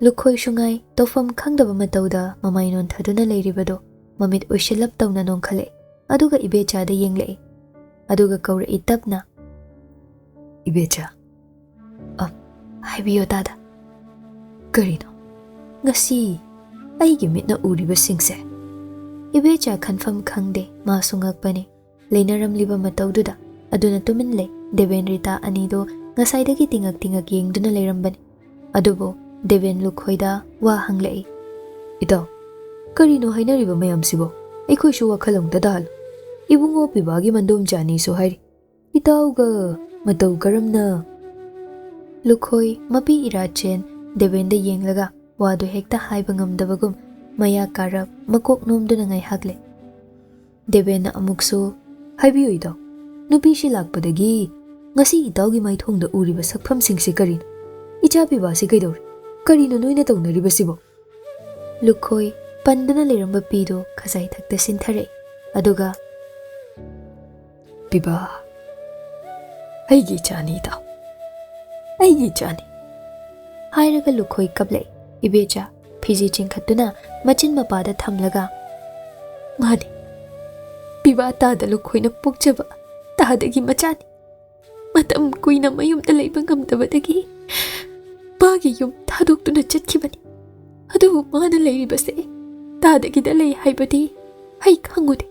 ꯂꯨꯈꯣꯏ ꯁꯨꯡꯉꯥꯏ ꯇꯧꯐꯝ ꯈꯪꯗꯕ ꯃꯇꯧꯗ ꯃꯃꯥꯏ ꯅꯣꯟꯊꯗꯨꯅ ꯂꯩꯔꯤꯕꯗꯣ ꯃꯃꯤꯠ ꯎꯏꯁꯤꯜꯂꯞ ꯇꯧꯅ ꯅꯣꯡꯈꯠꯂꯛꯏ꯫ ꯑꯗꯨꯒ ꯏꯕꯦꯆꯥꯗ ꯌꯦꯡꯂꯛꯏ꯫ ꯑꯗꯨꯒ ꯀꯧꯔꯛꯏ ꯇꯞꯅ, "ꯏꯕꯦꯆꯥ꯫" "ꯑ, ꯍꯥꯏꯕꯤꯌꯣ ꯇꯥꯗ꯫ ꯀꯔꯤꯅꯣ ꯉꯁꯤ ꯑꯩꯒꯤ ꯃꯤꯠꯅ ꯎꯔꯤꯕꯁꯤꯡꯁꯦ?" ꯏꯕꯦꯆꯥ ꯈꯟꯐꯝ ꯈꯪꯗꯦ, ꯃꯥꯁꯨ ꯉꯛꯄꯅꯤ꯫ ꯂꯩꯅꯔꯝꯂꯤꯕ ꯃꯇꯧꯗꯨꯗ꯫ ꯑꯗꯨꯅ ꯇꯨꯃꯤꯟ ꯂꯩ꯫ ꯗꯦꯕꯦꯟ ꯔꯤꯇꯥ ꯑꯅꯤꯗꯨ ꯉꯁꯥꯏꯗꯒꯤ ꯇꯤꯉꯛ ꯇꯤꯉꯛ ꯌꯦꯡꯗꯨꯅ ꯂꯩꯔꯝꯕꯅꯤ꯫ ꯑꯗꯨꯕꯨ ꯗꯦꯕꯦꯟ ꯂꯨꯈꯣꯏꯗ ꯋꯥ ꯍꯪꯂꯛꯏ꯫ "ꯏꯇꯥꯎ, ꯀꯔꯤꯅꯣ ꯍꯥꯏꯅꯔꯤꯕ ꯃꯌꯥꯝꯁꯤꯕꯣ? ꯑꯩꯈꯣꯏꯁꯨ ꯋꯥꯈꯜ ꯑꯃꯨꯛꯇ ꯇꯥꯍꯜꯂꯨ꯫ ꯏꯕꯨꯡꯉꯣ ꯄꯤꯕꯥꯒꯤ ꯃꯟꯗꯣꯝꯆꯥ ꯑꯅꯤꯁꯨ ꯍꯥꯏꯔꯤ꯫ ꯏꯇꯥꯎꯒ ꯃꯇꯧ ꯀꯔꯝꯅ?" ꯂꯨꯈꯣꯏ ꯃꯄꯤ ꯏꯔꯥ ꯆꯦꯟ ꯗꯦꯕꯦꯟꯗ ꯌꯦꯡꯂꯒ ꯋꯥꯗꯨ ꯍꯦꯛꯇ ꯍꯥꯏꯕ ꯉꯝꯗꯕꯒꯨꯝ ꯃꯌꯥ ꯀꯥꯔꯞ ꯃꯀꯣꯛ ꯅꯣꯝꯗꯨꯅ ꯉꯥꯏꯍꯥꯛ ꯂꯩ꯫ ꯗꯦꯕꯦꯟꯅ ꯑꯃꯨꯛꯁꯨ, "ꯍꯥꯏꯕꯤꯌꯨ ꯏꯇꯥꯎ, ꯅꯨꯄꯤꯁꯤ ꯂꯥꯛꯄꯗꯒꯤ ꯉꯁꯤ ꯏꯇꯥꯎꯒꯤ ꯃꯥꯏꯊꯣꯡꯗ ꯎꯔꯤꯕ ꯁꯛꯐꯝꯁꯤꯡꯁꯤ ꯀꯔꯤꯅꯣ? ꯏꯆꯥ ꯄꯤꯕꯥꯁꯤ ꯀꯩꯗꯧꯔꯦ? ꯀꯔꯤꯅꯣ ꯅꯣꯏꯅ ꯇꯧꯅꯔꯤꯕꯁꯤꯕꯣ?" ꯂꯨꯈꯣꯏ ꯄꯟꯗꯨꯅ ꯂꯩꯔꯝꯕ ꯄꯤꯗꯨ ꯈꯖꯥꯏ ꯊꯛꯇ ꯁꯤꯟꯊꯔꯛꯏ꯫ ꯑꯗꯨꯒ, "ꯄꯤꯕꯥ, ꯑꯩꯒꯤ ꯏꯆꯥꯅꯤ ꯏꯇꯥꯎ, ꯑꯩꯒꯤ ꯏꯆꯥꯅꯤ," ꯍꯥꯏꯔꯒ ꯂꯨꯈꯣꯏ ꯀꯞꯂꯛꯏ꯫ ꯏꯕꯦꯆꯥ ꯐꯤꯖꯤ ꯆꯤꯡꯈꯠꯇꯨꯅ ꯃꯆꯤꯟ ꯃꯄꯥꯗ ꯊꯝꯂꯒ, "ꯃꯥꯅꯤ, ꯄꯤꯕꯥ ꯇꯥꯗ ꯂꯨꯈꯣꯏꯅ ꯄꯣꯛꯆꯕ ꯇꯥꯗꯒꯤ ꯃꯆꯥꯅꯤ꯫ ꯃꯇꯝ ꯀꯨꯏꯅ ꯃꯌꯨꯝꯗ ꯂꯩꯕ ꯉꯝꯗꯕꯗꯒꯤ ꯃꯥꯒꯤ ꯌꯨꯝ ꯊꯥꯗꯣꯛꯇꯨꯅ ꯆꯠꯈꯤꯕꯅꯤ꯫ ꯑꯗꯨꯕꯨ ꯃꯥꯅ ꯂꯩꯔꯤꯕꯁꯦ ꯇꯥꯗꯒꯤꯗ ꯂꯩ ꯍꯥꯏꯕꯗꯤ ꯑꯩ ꯈꯪꯉꯨꯗꯦ꯫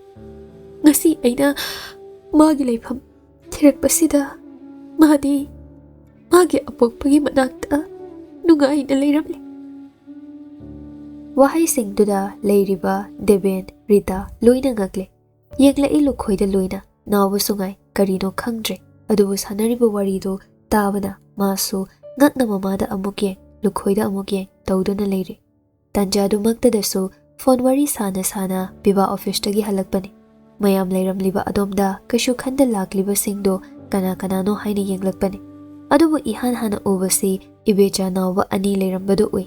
ꯉꯁꯤ ꯑꯩꯅ ꯃꯥꯒꯤ ꯂꯩꯐꯝ ꯊꯤꯔꯛꯄꯁꯤꯗ ꯃꯥꯗꯤ ꯃꯥꯒꯤ ꯑꯄꯣꯛꯄꯒꯤ ꯃꯅꯥꯛꯇ ꯅꯨꯡꯉꯥꯏꯅ ꯂꯩꯔꯝꯂꯦ꯫" ꯋꯥꯍꯩꯁꯤꯡꯗꯨꯗ ꯂꯩꯔꯤꯕ ꯗꯦꯕꯦꯟ, ꯔꯤꯇꯥ ꯂꯣꯏꯅ ꯉꯛꯂꯦ꯫ ꯌꯦꯡꯂꯛꯏ ꯂꯨꯈꯣꯏꯗ ꯂꯣꯏꯅ꯫ ꯅꯥꯎꯕꯁꯨ ꯉꯥꯏ, ꯀꯔꯤꯅꯣ ꯈꯪꯗ꯭ꯔꯦ꯫ ꯑꯗꯨꯕꯨ ꯁꯥꯟꯅꯔꯤꯕ ꯋꯥꯔꯤꯗꯨ ꯇꯥꯕꯅ ꯃꯥꯁꯨ ꯉꯛꯅ ꯃꯃꯥꯗ ꯑꯃꯨꯛ ꯌꯦꯡ, ꯂꯨꯈꯣꯏꯗ ꯑꯃꯨꯛ ꯌꯦꯡ ꯇꯧꯗꯨꯅ ꯂꯩꯔꯤ꯫ ꯇꯥꯟꯖꯥꯗꯨꯃꯛꯇꯗꯁꯨ ꯐꯣꯟ ꯋꯥꯔꯤ ꯁꯥꯅ ꯁꯥꯅ ꯄꯤꯕꯥ ꯑꯣꯐꯤꯁꯇꯒꯤ ꯍꯜꯂꯛꯄꯅꯤ꯫ ꯃꯌꯥꯝ ꯂꯩꯔꯝꯂꯤꯕ ꯑꯗꯣꯝꯗ ꯀꯩꯁꯨ ꯈꯟꯗ ꯂꯥꯛꯂꯤꯕꯁꯤꯡꯗꯣ ꯀꯅꯥ ꯀꯅꯥꯅꯣ ꯍꯥꯏꯅ ꯌꯦꯡꯂꯛꯄꯅꯤ꯫ ꯑꯗꯨꯕꯨ ꯏꯍꯥꯟ ꯍꯥꯟꯅ ꯎꯕꯁꯤ ꯏꯕꯦꯆꯥ ꯅꯥꯎꯕ ꯑꯅꯤ ꯂꯩꯔꯝꯕꯗꯨ ꯎꯏ꯫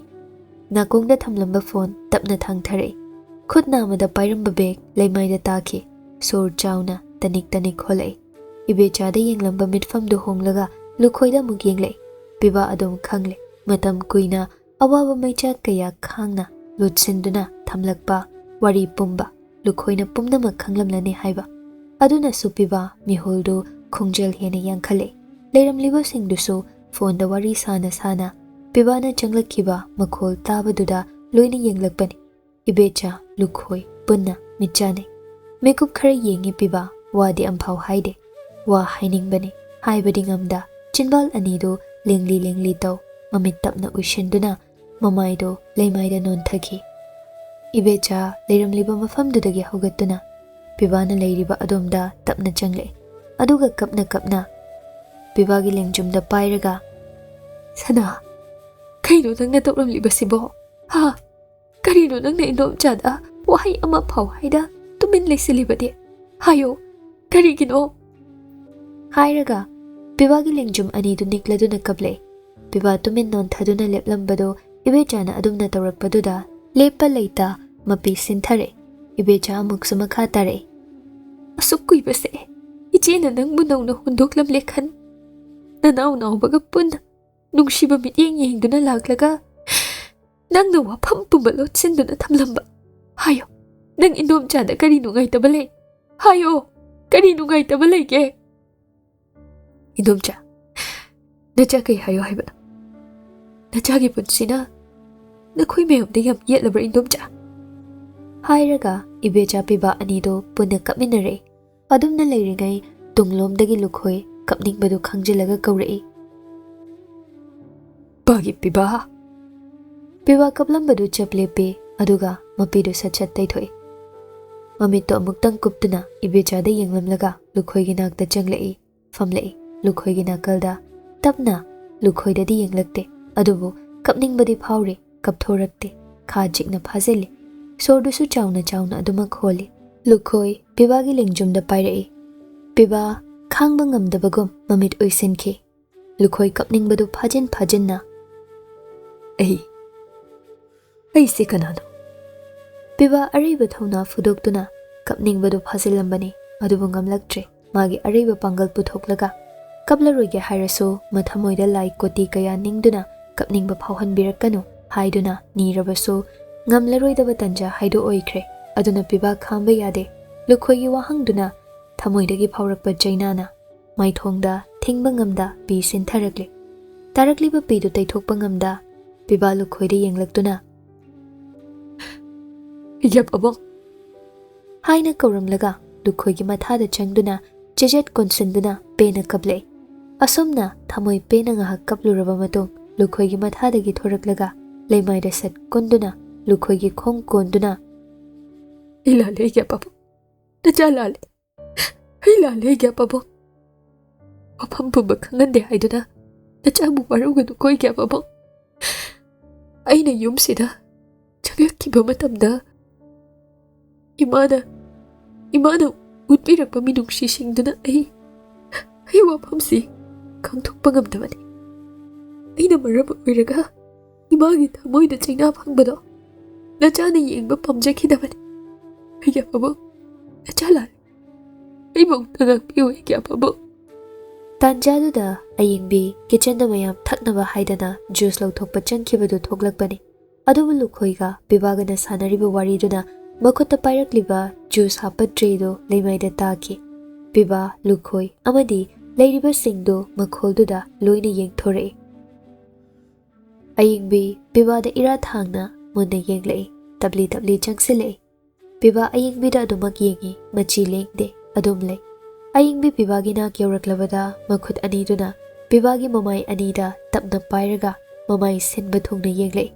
ꯅꯥꯀꯣꯡꯗ ꯊꯝꯂꯝꯕ ꯐꯣꯟ ꯇꯞꯅ ꯊꯥꯡꯊꯔꯛꯏ꯫ ꯈꯨꯠ ꯅꯥꯝꯃꯗ ꯄꯥꯏꯔꯝꯕ ꯕꯦꯒ ꯂꯩꯃꯥꯏꯗ ꯇꯥꯈꯤ꯫ ꯁꯣꯔ ꯆꯥꯎꯅ ꯇꯅꯤꯛ ꯇꯅꯤꯛ ꯍꯣꯜꯂꯛꯏ꯫ ꯏꯕꯦꯆꯥꯗ ꯌꯦꯡꯂꯝꯕ ꯃꯤꯠꯐꯝꯗꯨ ꯍꯣꯡꯂꯒ ꯂꯨꯈꯣꯏꯗ ꯑꯃꯨꯛ ꯌꯦꯡꯂꯛꯏ꯫ ꯄꯤꯕꯥ ꯑꯗꯨꯝ ꯈꯪꯂꯦ꯫ ꯃꯇꯝ ꯀꯨꯏꯅ ꯑꯋꯥꯕ ꯃꯩꯆꯥꯛ ꯀꯌꯥ ꯈꯥꯡꯅ ꯂꯣꯠꯁꯤꯟꯗꯨꯅ ꯊꯝꯂꯛꯄ ꯋꯥꯔꯤ ꯄꯨꯝꯕ ꯂꯨꯈꯣꯏꯅ ꯄꯨꯝꯅꯃꯛ ꯈꯪꯂꯝꯂꯅꯤ ꯍꯥꯏꯕ꯫ ꯑꯗꯨꯅꯁꯨ ꯄꯤꯕꯥ ꯃꯤꯍꯨꯜꯗꯨ ꯈꯣꯡꯖꯦꯜ ꯍꯦꯟꯅ ꯌꯥꯡꯈꯠꯂꯛꯏ꯫ ꯂꯩꯔꯝꯂꯤꯕꯁꯤꯡꯗꯨꯁꯨ ꯐꯣꯟꯗ ꯋꯥꯔꯤ ꯁꯥꯅ ꯁꯥꯅ ꯄꯤꯕꯥꯅ ꯆꯪꯂꯛꯈꯤꯕ ꯃꯈꯣꯜ ꯇꯥꯕꯗꯨꯗ ꯂꯣꯏꯅ ꯌꯦꯡꯂꯛꯄꯅꯤ꯫ ꯏꯕꯦꯆꯥ, ꯂꯨꯈꯣꯏ, ꯄꯨꯟꯅ ꯃꯤꯠ ꯆꯥꯟꯅꯩ꯫ ꯃꯤꯀꯨꯞ ꯈꯔ ꯌꯦꯡꯉꯤ ꯄꯤꯕꯥ, ꯋꯥꯗꯤ ꯑꯝꯐꯥꯎ ꯍꯥꯏꯗꯦ꯫ ꯋꯥ ꯍꯥꯏꯅꯤꯡꯕꯅꯤ, ꯍꯥꯏꯕꯗꯤ ꯉꯝꯗ꯫ ꯆꯤꯟꯕꯥꯜ ꯑꯅꯤꯗꯨ ꯂꯦꯡꯂꯤ ꯂꯦꯡꯂꯤ ꯇꯧ, ꯃꯃꯤꯠ ꯇꯞꯅ ꯎꯏꯁꯤꯟꯗꯨꯅ ꯃꯃꯥꯏꯗꯨ ꯂꯩꯃꯥꯏꯗ ꯅꯣꯟꯊꯈꯤ꯫ ꯏꯕꯦꯆꯥ ꯂꯩꯔꯝꯂꯤꯕ ꯃꯐꯝꯗꯨꯗꯒꯤ ꯍꯧꯒꯠꯇꯨꯅ ꯄꯤꯕꯥꯅ ꯂꯩꯔꯤꯕ ꯑꯗꯣꯝꯗ ꯇꯞꯅ ꯆꯪꯂꯛꯏ꯫ ꯑꯗꯨꯒ ꯀꯞꯅ ꯀꯞꯅ ꯄꯤꯕꯥꯒꯤ ꯂꯦꯡꯖꯨꯝꯗ ꯄꯥꯏꯔꯒ, "ꯁꯅꯥ, ꯀꯩꯅꯣ ꯅꯪꯅ ꯇꯧꯔꯝꯂꯤꯕꯁꯤꯕꯣ? ꯍꯥ? ꯀꯔꯤꯅꯣ ꯅꯪꯅ ꯏꯟꯗꯣꯝꯆꯥꯗ ꯋꯥꯍꯩ ꯑꯃ ꯐꯥꯎ ꯍꯥꯏꯗ ꯇꯨꯃꯤꯟ ꯂꯩꯁꯤꯜꯂꯤꯕꯗꯤ? ꯍꯥꯏꯌꯣ, ꯀꯔꯤꯒꯤꯅꯣ?" ꯍꯥꯏꯔꯒ ꯄꯤꯕꯥꯒꯤ ꯂꯦꯡꯖꯨꯝ ꯑꯅꯤꯗꯨ ꯅꯤꯛꯂꯗꯨꯅ ꯀꯞꯂꯛꯏ꯫ ꯄꯤꯕꯥ ꯇꯨꯃꯤꯟ ꯅꯣꯟꯊꯗꯨꯅ ꯂꯦꯞꯂꯝꯕꯗꯨ ꯏꯕꯦꯆꯥꯅ ꯑꯗꯨꯝꯅ ꯇꯧꯔꯛꯄꯗꯨꯗ ꯂꯦꯞꯄ ꯂꯩꯇ ꯃꯄꯤ ꯁꯤꯟꯊꯔꯛꯏ꯫ ꯏꯕꯦꯆꯥ ꯑꯃꯨꯛꯁꯨ ꯃꯈꯥ ꯇꯥꯔꯛꯏ꯫ "ꯑꯁꯨꯛ ꯀꯨꯏꯕꯁꯦ ꯏꯆꯦꯅ ꯅꯪꯕꯨ ꯅꯧꯅ ꯍꯨꯟꯗꯣꯛꯂꯝꯂꯦ ꯈꯟ, ꯅꯅꯥꯎ ꯅꯥꯎꯕꯒ ꯄꯨꯟꯅ ꯅꯨꯡꯁꯤꯕ ꯃꯤꯠꯌꯦꯡ ꯌꯦꯡꯗꯨꯅ ꯂꯥꯛꯂꯒ ꯅꯪꯅ ꯋꯥꯐꯝ ꯄꯨꯝꯕ ꯂꯣꯠꯁꯤꯟꯗꯨꯅ ꯊꯝꯂꯝꯕ꯫ ꯍꯥꯏꯌꯣ, ꯅꯪ ꯏꯟꯗꯣꯝꯆꯥꯗ ꯀꯔꯤ ꯅꯨꯡꯉꯥꯏꯇꯕ ꯂꯩ? ꯍꯥꯏꯌꯣ, ꯀꯔꯤ ꯅꯨꯡꯉꯥꯏꯇꯕ ꯂꯩꯒꯦ?" "ꯏꯟꯗꯣꯝꯆꯥ, ꯅꯆꯥ ꯀꯩ ꯍꯥꯏꯌꯣ ꯍꯥꯏꯕꯅꯣ? ꯅꯆꯥꯒꯤ ꯄꯨꯟꯁꯤꯅ ꯅꯈꯣꯏ ꯃꯌꯥꯝꯗ ꯌꯥꯝ ꯌꯦꯠꯂꯕ꯭ꯔꯥ, ꯏꯟꯗꯣꯝꯆꯥ?" ꯍꯥꯏꯔꯒ ꯏꯕꯦꯆꯥ ꯄꯤꯕꯥ ꯑꯅꯤꯗꯣ ꯄꯨꯟꯅ ꯀꯞꯃꯤꯟꯅꯔꯛꯏ꯫ ꯑꯗꯨꯝꯅ ꯂꯩꯔꯤꯉꯩ ꯇꯨꯡꯂꯣꯝꯗꯒꯤ ꯂꯨꯈꯣꯏ ꯀꯞꯅꯤꯡꯕꯗꯨ ꯈꯪꯖꯤꯜꯂꯒ ꯀꯧꯔꯛꯏ꯫ "ꯄꯥꯒꯤ ꯄꯤꯕꯥ!" ꯄꯤꯕꯥ ꯀꯞꯂꯝꯕꯗꯨ ꯆꯞ ꯂꯦꯞꯄꯤ, ꯑꯗꯨꯒ ꯃꯄꯤꯗꯨ ꯁꯠ ꯁꯠ ꯇꯩꯊꯣꯛꯏ꯫ ꯃꯃꯤꯠꯇꯨ ꯑꯃꯨꯛꯇꯪ ꯀꯨꯞꯇꯨꯅ ꯏꯕꯦꯆꯥꯗ ꯌꯦꯡꯂꯝꯂꯒ ꯂꯨꯈꯣꯏꯒꯤ ꯅꯥꯛꯇ ꯆꯪꯂꯛꯏ, ꯐꯝꯂꯛꯏ꯫ ꯂꯨꯈꯣꯏꯒꯤ ꯅꯥꯀꯜꯗ ꯇꯞꯅ, ꯂꯨꯈꯣꯏꯗꯗꯤ ꯌꯦꯡꯂꯛꯇꯦ, ꯑꯗꯨꯕꯨ ꯀꯞꯅꯤꯡꯕꯗꯤ ꯐꯥꯎꯔꯤ, ꯀꯞꯊꯣꯔꯛꯇꯦ꯫ ꯈꯥ ꯆꯤꯛꯅ ꯐꯥꯖꯤꯜꯂꯤ꯫ ꯁꯣꯔꯗꯨꯁꯨ ꯆꯥꯎꯅ ꯆꯥꯎꯅ ꯑꯗꯨꯃꯛ ꯍꯣꯜꯂꯤ꯫ ꯂꯨꯈꯣꯏ ꯄꯤꯕꯥꯒꯤ ꯂꯦꯡꯖꯨꯝꯗ ꯄꯥꯏꯔꯛꯏ꯫ ꯄꯤꯕꯥ ꯈꯥꯡꯕ ꯉꯝꯗꯕꯒꯨꯝ ꯃꯃꯤꯠ ꯎꯏꯁꯤꯟꯈꯤ꯫ ꯂꯨꯈꯣꯏ ꯀꯞꯅꯤꯡꯕꯗꯨ ꯐꯥꯖꯤꯟ ꯐꯥꯖꯤꯟꯅ, "ꯑꯩ, ꯑꯩꯁꯦ ꯀꯅꯥꯅꯣ?" ꯄꯤꯕꯥ ꯑꯔꯩꯕ ꯊꯧꯅꯥ ꯐꯨꯗꯣꯛꯇꯨꯅ ꯀꯞꯅꯤꯡꯕꯗꯨ ꯐꯥꯖꯤꯜꯂꯝꯕꯅꯤ, ꯑꯗꯨꯕꯨ ꯉꯝꯂꯛꯇ꯭ꯔꯦ꯫ ꯃꯥꯒꯤ ꯑꯔꯩꯕ ꯄꯥꯡꯒꯜ ꯄꯨꯊꯣꯛꯂꯒ, ꯀꯞꯂꯔꯣꯏꯒꯦ ꯍꯥꯏꯔꯁꯨ ꯃꯊꯃꯣꯏꯗ ꯂꯥꯏ ꯀꯣꯇꯤ ꯀꯌꯥ ꯅꯤꯡꯗꯨꯅ ꯀꯞꯅꯤꯡꯕ ꯐꯥꯎꯍꯟꯕꯤꯔꯛꯀꯅꯨ ꯍꯥꯏꯗꯨꯅ ꯅꯤꯔꯕꯁꯨ ꯉꯝꯂꯔꯣꯏꯗꯕ ꯇꯟꯖꯥ ꯍꯥꯏꯗꯣ ꯑꯣꯏꯈ꯭ꯔꯦ꯫ ꯑꯗꯨꯅ ꯄꯤꯕꯥ ꯈꯥꯡꯕ ꯌꯥꯗꯦ꯫ ꯂꯨꯈꯣꯏꯒꯤ ꯋꯥꯍꯪꯗꯨꯅ ꯊꯃꯣꯏꯗꯒꯤ ꯐꯥꯎꯔꯛꯄ ꯆꯩꯅꯥꯅ ꯃꯥꯏꯊꯣꯡꯗ ꯊꯤꯡꯕ ꯉꯝꯗ ꯄꯤ ꯁꯤꯟꯊꯔꯛꯂꯦ꯫ ꯇꯥꯔꯛꯂꯤꯕ ꯄꯤꯗꯨ ꯇꯩꯊꯣꯛꯄ ꯉꯝꯗ ꯄꯤꯕꯥ ꯂꯨꯈꯣꯏꯗ ꯌꯦꯡꯂꯛꯇꯨꯅ, "ꯌꯞ ꯑꯕꯣ, ꯍꯥꯏꯅ ꯀꯧꯔꯝꯂꯒ ꯂꯨꯈꯣꯏꯒꯤ ꯃꯊꯥꯗ ꯆꯪꯗꯨꯅ ꯆꯦꯖꯦꯠ ꯀꯣꯟꯁꯤꯟꯗꯨꯅ ꯄꯦꯟꯅ ꯀꯞꯂꯛꯏ꯫ ꯑꯁꯨꯝꯅ ꯊꯃꯣꯏ ꯄꯦꯟꯅ ꯉꯥꯏꯍꯥꯛ ꯀꯞꯂꯨꯔꯕ ꯃꯇꯨꯡ ꯂꯨꯈꯣꯏꯒꯤ ꯃꯊꯥꯗꯒꯤ ꯊꯣꯔꯛꯂꯒ ꯂꯩꯃꯥꯏꯗ ꯁꯠ ꯀꯨꯟꯗꯨꯅ ꯂꯨꯈꯣꯏꯒꯤ ꯈꯣꯡ ꯀꯣꯟꯗꯨꯅ, "ꯑꯩ ꯂꯥꯜꯂꯦ, ꯏꯒ꯭ꯌꯥ ꯄꯥꯕꯨꯡ꯫ ꯅꯆꯥ ꯂꯥꯜꯂꯦ꯫ ꯑꯩ ꯂꯥꯜꯂꯦ, ꯏꯒ꯭ꯌꯥ ꯄꯥꯕꯨꯡ꯫ ꯃꯐꯝ ꯄꯨꯝꯕ ꯈꯪꯍꯟꯗꯦ ꯍꯥꯏꯗꯨꯅ ꯅꯆꯥꯕꯨ ꯋꯥꯔꯧꯒꯅꯨꯀꯣ, ꯏꯒ꯭ꯌꯥ ꯄꯥꯕꯨꯡ꯫ ꯑꯩꯅ ꯌꯨꯝꯁꯤꯗ ꯆꯪꯂꯛꯈꯤꯕ ꯃꯇꯝꯗ ꯏꯃꯥꯅ, ꯏꯃꯥꯅ ꯎꯠꯄꯤꯔꯛꯄ ꯃꯤꯅꯨꯡꯁꯤꯁꯤꯡꯗꯨꯅ ꯑꯩ, ꯑꯩ ꯋꯥꯐꯝꯁꯤ ꯈꯪꯗꯣꯛꯄ ꯉꯝꯗꯕꯅꯤ꯫ ꯑꯩꯅ ꯃꯔꯝ ꯑꯣꯏꯔꯒ ꯏꯃꯥꯒꯤ ꯊꯃꯣꯏꯗ ꯆꯩꯅꯥ ꯐꯪꯕꯗꯣ ꯅꯆꯥꯅ ꯌꯦꯡꯕ ꯄꯥꯝꯖꯈꯤꯗꯕꯅꯤ꯫ ꯏꯒ꯭ꯌꯥ ꯄꯥꯕꯨꯡ, ꯅꯆꯥ ꯂꯥꯜꯂꯦ꯫ ꯑꯩꯕꯨ ꯑꯃꯨꯛꯇ ꯉꯥꯛꯄꯤꯌꯨ, ꯏꯒ꯭ꯌꯥ ꯄꯥꯕꯨꯡ꯫" ꯇꯥꯟꯖꯥꯗꯨꯗ ꯑꯌꯤꯡꯕꯤ ꯀꯤꯆꯟꯗ ꯃꯌꯥꯝ ꯊꯛꯅꯕ ꯍꯥꯏꯗꯅ ꯖꯨꯁ ꯂꯧꯊꯣꯛꯄ ꯆꯪꯈꯤꯕꯗꯨ ꯊꯣꯛꯂꯛꯄꯅꯤ꯫ ꯑꯗꯨꯕꯨ ꯂꯨꯈꯣꯏꯒ ꯄꯤꯕꯥꯒꯅ ꯁꯥꯟꯅꯔꯤꯕ ꯋꯥꯔꯤꯗꯨꯅ ꯃꯈꯨꯠꯇ ꯄꯥꯏꯔꯛꯂꯤꯕ ꯖꯨꯁ ꯍꯥꯞꯄ ꯇ꯭ꯔꯦꯗꯨ ꯂꯩꯃꯥꯏꯗ ꯇꯥꯈꯤ꯫ ꯄꯤꯕꯥ, ꯂꯨꯈꯣꯏ ꯑꯃꯗꯤ ꯂꯩꯔꯤꯕꯁꯤꯡꯗꯨ ꯃꯈꯣꯜꯗꯨꯗ ꯂꯣꯏꯅ ꯌꯦꯡꯊꯣꯔꯛꯏ꯫ ꯑꯌꯤꯡꯕꯤ ꯄꯤꯕꯥꯗ ꯏꯔꯥ ꯊꯥꯡꯅ ꯃꯨꯟꯅ ꯌꯦꯡꯂꯛꯏ꯫ ꯇꯞꯂꯤ ꯇꯞꯂꯤ ꯆꯪꯁꯤꯜꯂꯛꯏ꯫ ꯄꯤꯕꯥ ꯑꯌꯤꯡꯕꯤꯗ ꯑꯗꯨꯃꯛ ꯌꯦꯡꯉꯤ, ꯃꯆꯤ ꯂꯦꯡꯗꯦ, ꯑꯗꯨꯝ ꯂꯩ꯫ ꯑꯌꯤꯡꯕꯤ ꯄꯤꯕꯥꯒꯤ ꯅꯥꯛ ꯌꯧꯔꯛꯂꯕꯗ ꯃꯈꯨꯠ ꯑꯅꯤꯗꯨꯅ ꯄꯤꯕꯥꯒꯤ ꯃꯃꯥꯏ ꯑꯅꯤꯗ ꯇꯞꯅ ꯄꯥꯏꯔꯒ ꯃꯃꯥꯏ ꯁꯤꯟꯕ ꯊꯨꯡꯅ ꯌꯦꯡꯂꯛꯏ꯫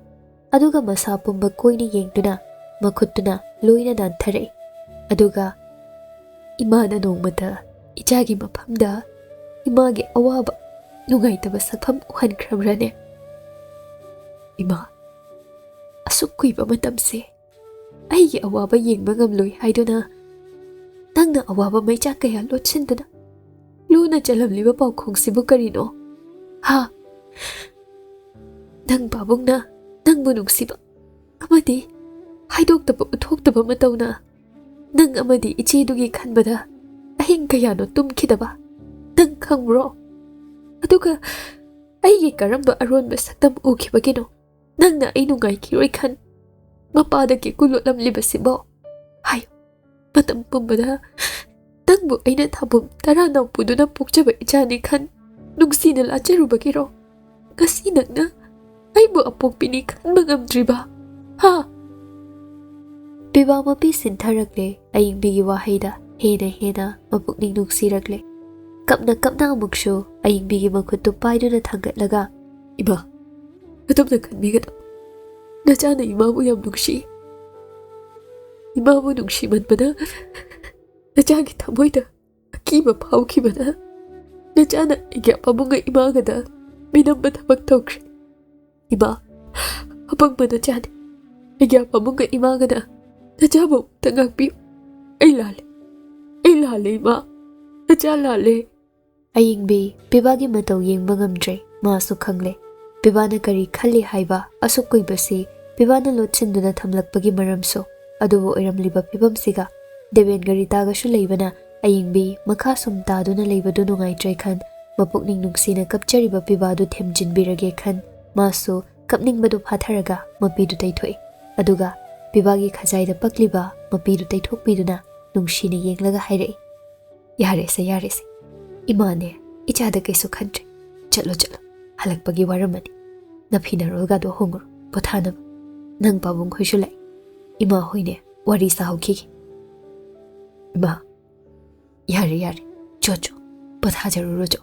ꯑꯗꯨꯒ ꯃꯁꯥ ꯄꯨꯝꯕ ꯀꯣꯏꯅ ꯌꯦꯡꯗꯨꯅ ꯃꯈꯨꯠꯇꯨꯅ ꯂꯣꯏꯅ ꯅꯥꯟꯊꯔꯛꯏ꯫ ꯑꯗꯨꯒ, "ꯏꯃꯥꯅ ꯅꯣꯡꯃꯇ ꯏꯆꯥꯒꯤ ꯃꯐꯝꯗ ꯏꯃꯥꯒꯤ ꯑꯋꯥꯕ, ꯅꯨꯡꯉꯥꯏꯇꯕ ꯁꯛꯐꯝ ꯎꯍꯟꯈ꯭ꯔꯕ꯭ꯔꯅꯦ? ꯏꯃꯥ, ꯑꯁꯨꯛ ꯀꯨꯏꯕ ꯃꯇꯝꯁꯦ ꯑꯩꯒꯤ ꯑꯋꯥꯕ ꯌꯦꯡꯕ ꯉꯝꯂꯣꯏ ꯍꯥꯏꯗꯨꯅ ꯅꯪꯅ ꯑꯋꯥꯕ ꯃꯩꯆꯥꯛ ꯀꯌꯥ ꯂꯣꯠꯁꯤꯟꯗꯨꯅ ꯂꯨꯅ ꯆꯜꯂꯝꯂꯤꯕ ꯄꯥꯎꯈꯣꯡꯁꯤꯕꯨ ꯀꯔꯤꯅꯣ? ꯍꯥ? ꯅꯪ ꯄꯥꯕꯨꯡꯅ ꯅꯪꯕꯨ ꯅꯨꯡꯁꯤꯕ ꯑꯃꯗꯤ ꯍꯥꯏꯗꯣꯛꯇꯕ ꯎꯠꯊꯣꯛꯇꯕ ꯃꯇꯧꯅ ꯅꯪ ꯑꯃꯗꯤ ꯏꯆꯦꯗꯨꯒꯤ ꯈꯟꯕꯗ ꯑꯍꯤꯡ ꯀꯌꯥꯅꯣ ꯇꯨꯝꯈꯤꯗꯕ ꯅꯪ ꯈꯪꯕ꯭ꯔꯣ? ꯑꯗꯨꯒ ꯑꯩꯒꯤ ꯀꯔꯝꯕ ꯑꯔꯣꯟꯕ ꯁꯛꯇꯝ ꯎꯈꯤꯕꯒꯤꯅꯣ ꯅꯪꯅ ꯑꯩ ꯅꯨꯡꯉꯥꯏꯈꯤꯔꯣꯏ ꯈꯟ ꯃꯄꯥꯗ ꯀꯦꯀꯨ ꯂꯣꯠꯂꯝꯂꯤꯕꯁꯤꯕꯣ? ꯍꯥꯏꯌꯨ, ꯃꯇꯝ ꯄꯨꯝꯕꯗ ꯅꯪꯕꯨ ꯑꯩꯅ ꯊꯥꯕꯨꯝ ꯇꯔꯥ ꯅꯥꯎꯄꯨꯗꯨꯅ ꯄꯣꯛꯆꯕ ꯏꯆꯥꯅꯤ ꯈꯟ ꯅꯨꯡꯁꯤꯅ ꯂꯥꯠꯆꯔꯨꯕꯒꯤꯔꯣ? ꯉꯁꯤ ꯅꯪꯅ ꯑꯩꯕꯨ ꯑꯄꯣꯛꯄꯤꯅꯤ ꯈꯟꯕ ꯉꯝꯗ꯭ꯔꯤꯕ? ꯍꯥ?" ꯄꯤꯕꯥ ꯃꯄꯤ ꯁꯤꯟꯊꯔꯛꯂꯦ꯫ ꯑꯌꯤꯡꯕꯤꯒꯤ ꯋꯥꯍꯩꯗ ꯍꯦꯟꯅ ꯍꯦꯟꯅ ꯃꯄꯨꯛꯅꯤꯡ ꯅꯨꯡꯁꯤꯔꯛꯂꯦ꯫ ꯀꯞꯅ ꯀꯞꯅ ꯑꯃꯨꯛꯁꯨ ꯑꯌꯤꯡꯕꯤꯒꯤ ꯃꯈꯨꯠꯇꯨ ꯄꯥꯏꯗꯨꯅ ꯊꯥꯡꯒꯠꯂꯒ, "ꯏꯃꯥ, ꯑꯗꯨꯝꯅ ꯈꯟꯕꯤꯒꯅꯨ꯫ ꯅꯆꯥꯅ ꯏꯃꯥꯕꯨ ꯌꯥꯝ ꯅꯨꯡꯁꯤ꯫ ꯏꯃꯥꯕꯨ ꯅꯨꯡꯁꯤꯃꯟꯕꯅ ꯅꯆꯥꯒꯤ ꯊꯃꯣꯏꯗ ꯑꯀꯤꯕ ꯐꯥꯎꯈꯤꯕꯅ ꯅꯆꯥꯅ ꯑꯩꯒꯤ ꯑꯄꯥꯕꯨꯡꯒ ꯏꯃꯥꯒꯗ ꯃꯤꯅꯝꯕ ꯊꯕꯛ ꯇꯧꯈ꯭ꯔꯦ꯫ ꯏꯃꯥ, ꯑꯄꯪꯕ ꯅꯆꯥꯅꯤ꯫ ꯑꯩꯒꯤ ꯑꯄꯥꯕꯨꯡꯒ ꯏꯃꯥꯒꯅ ꯅꯆꯥꯕꯨ ꯑꯃꯨꯛꯇ ꯉꯥꯛꯄꯤꯌꯨ꯫ ꯑꯩ ꯂꯥꯜꯂꯦ꯫ ꯑꯩ ꯂꯥꯜꯂꯦ, ꯏꯃꯥ꯫ ꯅꯆꯥ ꯂꯥꯜꯂꯦ꯫" ꯑꯌꯤꯡꯕꯤ ꯄꯤꯕꯥꯒꯤ ꯃꯇꯧ ꯌꯦꯡꯕ ꯉꯝꯗ꯭ꯔꯦ꯫ ꯃꯥꯁꯨ ꯈꯪꯂꯦ, ꯄꯤꯕꯥꯅ ꯀꯔꯤ ꯈꯜꯂꯤ ꯍꯥꯏꯕ꯫ ꯑꯁꯨꯛ ꯀꯨꯏꯕꯁꯤ ꯄꯤꯕꯥꯅ ꯂꯣꯠꯁꯤꯟꯗꯨꯅ ꯊꯝꯂꯛꯄꯒꯤ ꯃꯔꯝꯁꯨ꯫ ꯑꯗꯨꯕꯨ ꯑꯣꯏꯔꯝꯂꯤꯕ ꯐꯤꯕꯝꯁꯤꯒ ꯗꯦꯕꯦꯟꯒ ꯔꯤꯇꯥꯒꯁꯨ ꯂꯩꯕꯅ ꯑꯌꯤꯡꯕꯤ ꯃꯈꯥ ꯁꯨꯝ ꯇꯥꯗꯨꯅ ꯂꯩꯕꯗꯨ ꯅꯨꯡꯉꯥꯏꯇ꯭ꯔꯦ ꯈꯟ, ꯃꯄꯨꯛꯅꯤꯡ ꯅꯨꯡꯁꯤꯅ ꯀꯞꯆꯔꯤꯕ ꯄꯤꯕꯥꯗꯨ ꯊꯦꯝꯖꯤꯟꯕꯤꯔꯒꯦ ꯈꯟ, ꯃꯥꯁꯨ ꯀꯞꯅꯤꯡꯕꯗꯨ ꯐꯥꯊꯔꯒ ꯃꯄꯤꯗꯨ ꯇꯩꯊꯣꯛꯏ꯫ ꯑꯗꯨꯒ ꯄꯤꯕꯥꯒꯤ ꯈꯖꯥꯏꯗ ꯄꯛꯂꯤꯕ ꯃꯄꯤꯗꯨ ꯇꯩꯊꯣꯛꯄꯤꯗꯨꯅ ꯅꯨꯡꯁꯤꯅ ꯌꯦꯡꯂꯒ ꯍꯥꯏꯔꯛꯏ, "ꯌꯥꯔꯦꯁꯦ, ꯌꯥꯔꯦꯁꯦ꯫ ꯏꯃꯥꯅꯦ, ꯏꯆꯥꯗ ꯀꯩꯁꯨ ꯈꯟꯗ꯭ꯔꯦ꯫ ꯆꯠꯂꯣ, ꯆꯠꯂꯣ꯫ ꯍꯜꯂꯛꯄꯒꯤ ꯋꯥꯔꯝꯃꯅꯤ꯫ ꯅꯐꯤ ꯅꯔꯣꯜꯒꯗꯣ ꯍꯣꯡꯉꯨꯔꯣ, ꯄꯣꯊꯥꯅꯕ꯫ ꯅꯪ ꯄꯥꯕꯨꯡ ꯈꯣꯏꯁꯨ ꯂꯥꯛꯏ꯫ ꯏꯃꯥ ꯍꯣꯏꯅꯦ, ꯋꯥꯔꯤ ꯁꯥꯍꯧꯈꯤꯒꯦ꯫" "ꯏꯃꯥ, ꯌꯥꯔꯦ, ꯌꯥꯔꯦ꯫ ꯆꯣ, ꯆꯣ꯫ ꯄꯣꯊꯥꯖꯔꯨꯔꯣ, ꯆꯣ꯫"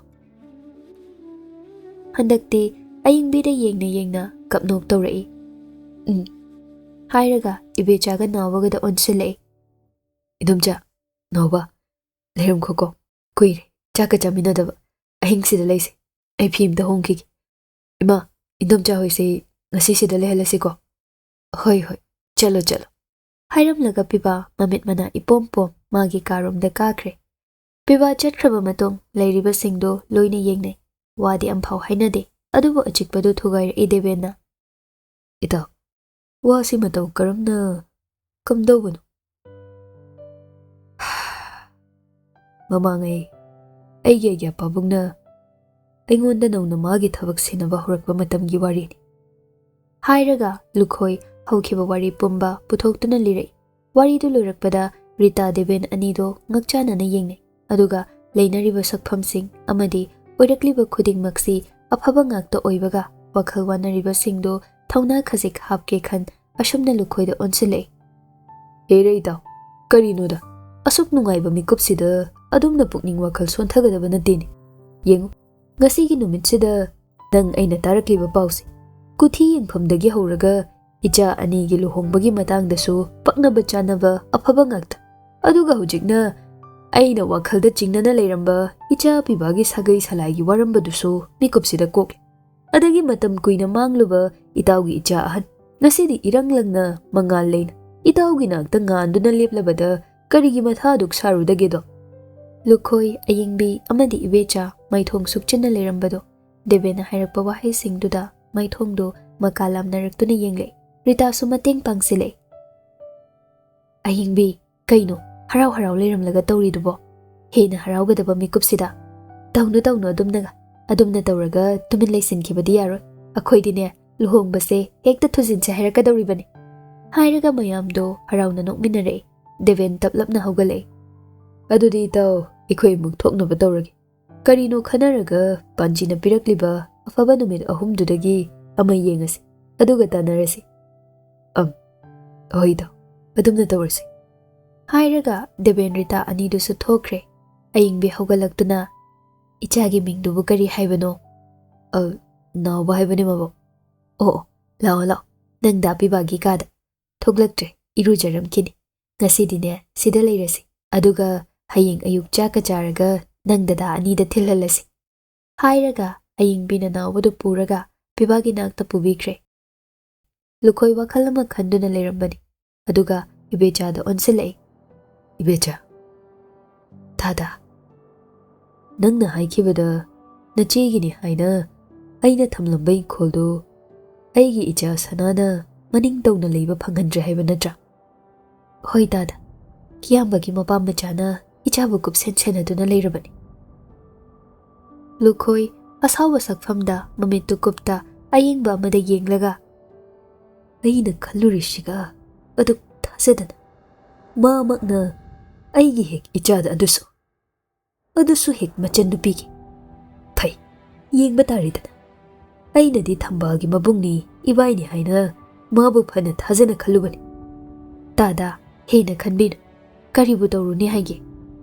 ꯍꯟꯗꯛꯇꯤ ꯑꯌꯤꯡꯕꯤꯗ ꯌꯦꯡꯅ ꯌꯦꯡꯅ ꯀꯞꯅꯣꯛ ꯇꯧꯔꯛꯏ꯫ "ꯎꯝ," ꯍꯥꯏꯔꯒ ꯏꯕꯦꯆꯥꯒ ꯅꯥꯎꯕꯒꯗ ꯑꯣꯟꯁꯤꯜꯂꯛꯏ꯫ "ꯏꯗꯣꯝꯆꯥ, ꯅꯥꯎꯕ, ꯂꯩꯔꯝꯈꯣꯀꯣ꯫ ꯀꯨꯏꯔꯦ ꯆꯥꯛꯀ ꯆꯥꯃꯤꯟꯅꯗꯕ꯫ ꯑꯍꯤꯡꯁꯤꯗ ꯂꯩꯁꯦ꯫ ꯑꯩ ꯐꯤ ꯑꯝꯇ ꯍꯣꯡꯈꯤꯒꯦ꯫ ꯏꯃꯥ, ꯏꯗꯣꯝꯆꯥ ꯍꯣꯏꯁꯦ ꯉꯁꯤ ꯁꯤꯗ ꯂꯩꯍꯜꯂꯁꯤꯀꯣ꯫" "ꯍꯣꯏ, ꯍꯣꯏ, ꯆꯠꯂꯣ, ꯆꯠꯂꯣ꯫" ꯍꯥꯏꯔꯝꯂꯒ ꯄꯤꯕꯥ ꯃꯃꯤꯠ ꯃꯅꯥ ꯏꯄꯣꯝ ꯄꯣꯝ ꯃꯥꯒꯤ ꯀꯥꯔꯣꯝꯗ ꯀꯥꯈ꯭ꯔꯦ꯫ ꯄꯤꯕꯥ ꯆꯠꯈ꯭ꯔꯕ ꯃꯇꯨꯡ ꯂꯩꯔꯤꯕꯁꯤꯡꯗꯨ ꯂꯣꯏꯅ ꯌꯦꯡꯅꯩ꯫ ꯋꯥꯗꯤ ꯑꯝꯐꯥꯎ ꯍꯥꯏꯅꯗꯦ꯫ ꯑꯗꯨꯕꯨ ꯑꯆꯤꯛꯄꯗꯨ ꯊꯨꯒꯥꯏꯔꯛꯏ ꯗꯦꯕꯦꯟꯅ꯫ "ꯏꯇꯥꯎ, ꯋꯥꯁꯤ ꯃꯇꯧ ꯀꯔꯝꯅ ꯀꯝꯗꯧꯕꯅꯣ?" "ꯃꯃꯥꯡꯉꯩ ꯑꯩꯒꯤ ꯑꯩꯒꯤ ꯑꯄꯥꯕꯨꯡꯅ ꯑꯩꯉꯣꯟꯗ ꯅꯧꯅ ꯃꯥꯒꯤ ꯊꯕꯛ ꯁꯤꯟꯅꯕ ꯍꯧꯔꯛꯄ ꯃꯇꯝꯒꯤ ꯋꯥꯔꯤꯅꯤ꯫" ꯍꯥꯏꯔꯒ ꯂꯨꯈꯣꯏ ꯍꯧꯈꯤꯕ ꯋꯥꯔꯤ ꯄꯨꯝꯕ ꯄꯨꯊꯣꯛꯇꯨꯅ ꯂꯤꯔꯛꯏ꯫ ꯋꯥꯔꯤꯗꯨ ꯂꯣꯏꯔꯛꯄꯗ ꯔꯤꯇꯥ ꯗꯦꯕꯦꯟ ꯑꯅꯤꯗꯣ ꯉꯛꯆꯥꯟꯅꯅ ꯌꯦꯡꯅꯩ꯫ ꯑꯗꯨꯒ ꯂꯩꯅꯔꯤꯕ ꯁꯛꯐꯝꯁꯤꯡ ꯑꯃꯗꯤ ꯑꯣꯏꯔꯛꯂꯤꯕ ꯈꯨꯗꯤꯡꯃꯛꯁꯤ ꯑꯐꯕ ꯉꯥꯛꯇ ꯑꯣꯏꯕꯒ ꯋꯥꯈꯜ ꯋꯥꯅꯔꯤꯕꯁꯤꯡꯗꯨ ꯊꯧꯅꯥ ꯈꯖꯤꯛ ꯍꯥꯞꯀꯦ ꯈꯟ ꯑꯁꯨꯝꯅ ꯂꯨꯈꯣꯏꯗ ꯑꯣꯟꯁꯤꯜꯂꯛꯏ꯫ "ꯍꯦꯔꯦ ꯏꯇꯥꯎ, ꯀꯔꯤꯅꯣꯗ, ꯑꯁꯨꯛ ꯅꯨꯡꯉꯥꯏꯕ ꯃꯤꯀꯨꯞꯁꯤꯗ ꯑꯗꯨꯝꯅ ꯄꯨꯛꯅꯤꯡ ꯋꯥꯈꯜ ꯁꯣꯟꯊꯒꯗꯕ ꯅꯠꯇꯦꯅꯦ꯫ ꯌꯦꯡꯉꯨ, ꯉꯁꯤꯒꯤ ꯅꯨꯃꯤꯠꯁꯤꯗ ꯅꯪ ꯑꯩꯅ ꯇꯥꯔꯛꯂꯤꯕ ꯄꯥꯎꯁꯦ, ꯀꯨꯊꯤ ꯌꯦꯡꯐꯝꯗꯒꯤ ꯍꯧꯔꯒ ꯏꯆꯥ ꯑꯅꯤꯒꯤ ꯂꯨꯍꯣꯡꯕꯒꯤ ꯃꯇꯥꯡꯗꯁꯨ ꯄꯛꯅꯕ ꯆꯥꯅꯕ ꯑꯐꯕ ꯉꯥꯛꯇ꯫ ꯑꯗꯨꯒ ꯍꯧꯖꯤꯛꯅ ꯑꯩꯅ ꯋꯥꯈꯜꯗ ꯆꯤꯡꯅꯅ ꯂꯩꯔꯝꯕ ꯏꯆꯥ ꯄꯤꯕꯥꯒꯤ ꯁꯥꯒꯩ ꯁꯂꯥꯏꯒꯤ ꯋꯥꯔꯝꯕꯗꯨꯁꯨ ꯃꯤꯀꯨꯞꯁꯤꯗ ꯀꯣꯛꯂꯦ꯫ ꯑꯗꯒꯤ ꯃꯇꯝ ꯀꯨꯏꯅ ꯃꯥꯡꯂꯨꯕ ꯏꯇꯥꯎꯒꯤ ꯏꯆꯥ ꯑꯍꯟ, ꯉꯁꯤꯗꯤ ꯏꯔꯪ ꯂꯪꯅ ꯃꯉꯥꯜ ꯂꯩꯅ ꯏꯇꯥꯎꯒꯤ ꯅꯥꯛꯇ ꯉꯥꯟꯗꯨꯅ ꯂꯦꯞꯂꯕꯗ ꯀꯔꯤꯒꯤ ꯃꯊꯥ ꯑꯗꯨꯛ ꯁꯥꯔꯨꯗꯒꯦꯗꯣ?" ꯂꯨꯈꯣꯏ, ꯑꯌꯤꯡꯕꯤ ꯑꯃꯗꯤ ꯏꯕꯦꯆꯥ ꯃꯥꯏꯊꯣꯡ ꯁꯨꯛꯆꯤꯟꯅ ꯂꯩꯔꯝꯕꯗꯣ ꯗꯦꯕꯦꯟꯅ ꯍꯥꯏꯔꯛꯄ ꯋꯥꯍꯩꯁꯤꯡꯗꯨꯗ ꯃꯥꯏꯊꯣꯡꯗꯣ ꯃꯀꯥ ꯂꯥꯝꯅꯔꯛꯇꯨꯅ ꯌꯦꯡꯂꯛꯏ꯫ ꯔꯤꯇꯥꯁꯨ ꯃꯇꯦꯡ ꯄꯥꯡꯁꯤꯜꯂꯛꯏ꯫ "ꯑꯍꯤꯡꯕꯤ, ꯀꯩꯅꯣ ꯍꯔꯥꯎ ꯍꯔꯥꯎ ꯂꯩꯔꯝꯂꯒ ꯇꯧꯔꯤꯗꯨꯕꯣ? ꯍꯦꯟꯅ ꯍꯔꯥꯎꯒꯗꯕ ꯃꯤꯀꯨꯞꯁꯤꯗ꯫ ꯇꯧꯅꯨ, ꯇꯧꯅꯨ ꯑꯗꯨꯝꯅꯒ꯫ ꯑꯗꯨꯝꯅ ꯇꯧꯔꯒ ꯇꯨꯃꯤꯟ ꯂꯩꯁꯤꯟꯈꯤꯕꯗꯤ ꯌꯥꯔꯣꯏ꯫ ꯑꯩꯈꯣꯏꯗꯤꯅꯦ, ꯂꯨꯍꯣꯡꯕꯁꯦ ꯍꯦꯛꯇ ꯊꯨꯖꯤꯟꯁꯦ ꯍꯥꯏꯔꯛꯀꯗꯧꯔꯤꯕꯅꯤ," ꯍꯥꯏꯔꯒ ꯃꯌꯥꯝꯗꯣ ꯍꯔꯥꯎꯅ ꯅꯣꯛꯃꯤꯟꯅꯔꯛꯏ꯫ ꯗꯦꯕꯦꯟ ꯇꯞꯂꯞꯅ ꯍꯧꯒꯠꯂꯛꯏ꯫ "ꯑꯗꯨꯗꯤ ꯏꯇꯥꯎ, ꯑꯩꯈꯣꯏ ꯑꯃꯨꯛ ꯊꯣꯛꯅꯕ ꯇꯧꯔꯒꯦ꯫ ꯀꯔꯤꯅꯣ ꯈꯟꯅꯔꯒ ꯄꯥꯟꯖꯤꯅ ꯄꯤꯔꯛꯂꯤꯕ ꯑꯐꯕ ꯅꯨꯃꯤꯠ ꯑꯍꯨꯝꯗꯨꯗꯒꯤ ꯑꯃ ꯌꯦꯡꯉꯁꯤ, ꯑꯗꯨꯒ ꯇꯥꯟꯅꯔꯁꯤ꯫" "ꯑꯝ, ꯍꯣꯏ ꯏꯇꯥꯎ, ꯑꯗꯨꯝꯅ ꯇꯧꯔꯁꯤ," ꯍꯥꯏꯔꯒ ꯗꯦꯕꯦꯟ ꯔꯤꯇꯥ ꯑꯅꯤꯗꯨꯁꯨ ꯊꯣꯛꯈ꯭ꯔꯦ꯫ ꯑꯌꯤꯡꯕꯤ ꯍꯧꯒꯠꯂꯛꯇꯨꯅ, "ꯏꯆꯥꯒꯤ ꯃꯤꯡꯗꯨꯕꯨ ꯀꯔꯤ ꯍꯥꯏꯕꯅꯣ?" "ꯑ, ꯅꯥꯎꯕ ꯍꯥꯏꯕꯅꯦ ꯃꯕꯣꯛ꯫" "ꯑꯣ, ꯑꯣ, ꯂꯥꯛꯑꯣ, ꯂꯥꯛꯑꯣ, ꯅꯪ ꯗꯥ ꯄꯤꯕꯥꯒꯤ ꯀꯥꯗ꯫ ꯊꯣꯛꯂꯛꯇ꯭ꯔꯦ, ꯏꯔꯨꯖꯔꯝꯈꯤꯅꯤ꯫ ꯉꯁꯤꯗꯤꯅꯦ, ꯁꯤꯗ ꯂꯩꯔꯁꯤ꯫ ꯑꯗꯨꯒ ꯍꯌꯦꯡ ꯑꯌꯨꯛ ꯆꯥꯛꯀ ꯆꯥꯔꯒ ꯅꯪ ꯗꯗꯥ ꯑꯅꯤꯗ ꯊꯤꯜꯍꯜꯂꯁꯤ," ꯍꯥꯏꯔꯒ ꯑꯌꯤꯡꯕꯤꯅ ꯅꯥꯎꯕꯗꯨ ꯄꯨꯔꯒ ꯄꯤꯕꯥꯒꯤ ꯅꯥꯛꯇ ꯄꯨꯕꯤꯈ꯭ꯔꯦ꯫ ꯂꯨꯈꯣꯏ ꯋꯥꯈꯜ ꯑꯃ ꯈꯟꯗꯨꯅ ꯂꯩꯔꯝꯕꯅꯤ꯫ ꯑꯗꯨꯒ ꯏꯕꯦꯆꯥꯗ ꯑꯣꯟꯁꯤꯜꯂꯛꯏ꯫ "ꯏꯕꯦꯆꯥ, ꯗꯥꯗꯥ, ꯅꯪꯅ ꯍꯥꯏꯈꯤꯕꯗ ꯅꯆꯦꯒꯤꯅꯤ ꯍꯥꯏꯅ ꯑꯩꯅ ꯊꯝꯂꯝꯕ ꯏꯪꯈꯣꯜꯗꯨ ꯑꯩꯒꯤ ꯏꯆꯥ ꯁꯅꯥꯅ ꯃꯅꯤꯡ ꯇꯧꯅ ꯂꯩꯕ ꯐꯪꯍꯟꯗ꯭ꯔꯦ ꯍꯥꯏꯕ ꯅꯠꯇ꯭ꯔꯥ?" "ꯍꯣꯏ ꯗꯥꯗꯥ, ꯀꯤꯌꯥꯝꯕꯒꯤ ꯃꯄꯥꯝ ꯃꯆꯥꯅ ꯏꯆꯥꯕꯨ ꯀꯨꯞꯁꯦꯟ ꯁꯦꯟꯅꯗꯨꯅ ꯂꯩꯔꯕꯅꯤ꯫" ꯂꯨꯈꯣꯏ ꯑꯁꯥꯎꯕ ꯁꯛꯐꯝꯗ ꯃꯃꯤꯠꯇꯨ ꯀꯨꯞꯇ ꯑꯌꯦꯡꯕ ꯑꯃꯗ ꯌꯦꯡꯂꯒ, "ꯑꯩꯅ ꯈꯜꯂꯨꯔꯤꯁꯤꯒ ꯑꯗꯨꯛ ꯊꯥꯖꯗꯅ, ꯃꯥꯃꯛꯅ ꯑꯩꯒꯤ ꯍꯦꯛ ꯏꯆꯥꯗ ꯑꯗꯨꯁꯨ, ꯑꯗꯨꯁꯨ ꯍꯦꯛ ꯃꯆꯟꯅꯨꯄꯤꯒꯤ꯫ ꯐꯩ, ꯌꯦꯡꯕ ꯇꯥꯔꯦꯗꯅ꯫ ꯑꯩꯅꯗꯤ ꯊꯝꯕꯥꯜꯒꯤ ꯃꯕꯨꯡꯅꯤ, ꯏꯕꯥꯏꯅꯤ ꯍꯥꯏꯅ ꯃꯥꯕꯨ ꯐꯅ ꯊꯥꯖꯅ ꯈꯜꯂꯨꯕꯅꯤ꯫ ꯗꯥꯗꯥ, ꯍꯦꯟꯅ ꯈꯟꯕꯤꯅꯨ꯫ ꯀꯔꯤꯕꯨ ꯇꯧꯔꯨꯅꯤ ꯍꯥꯏꯒꯦ?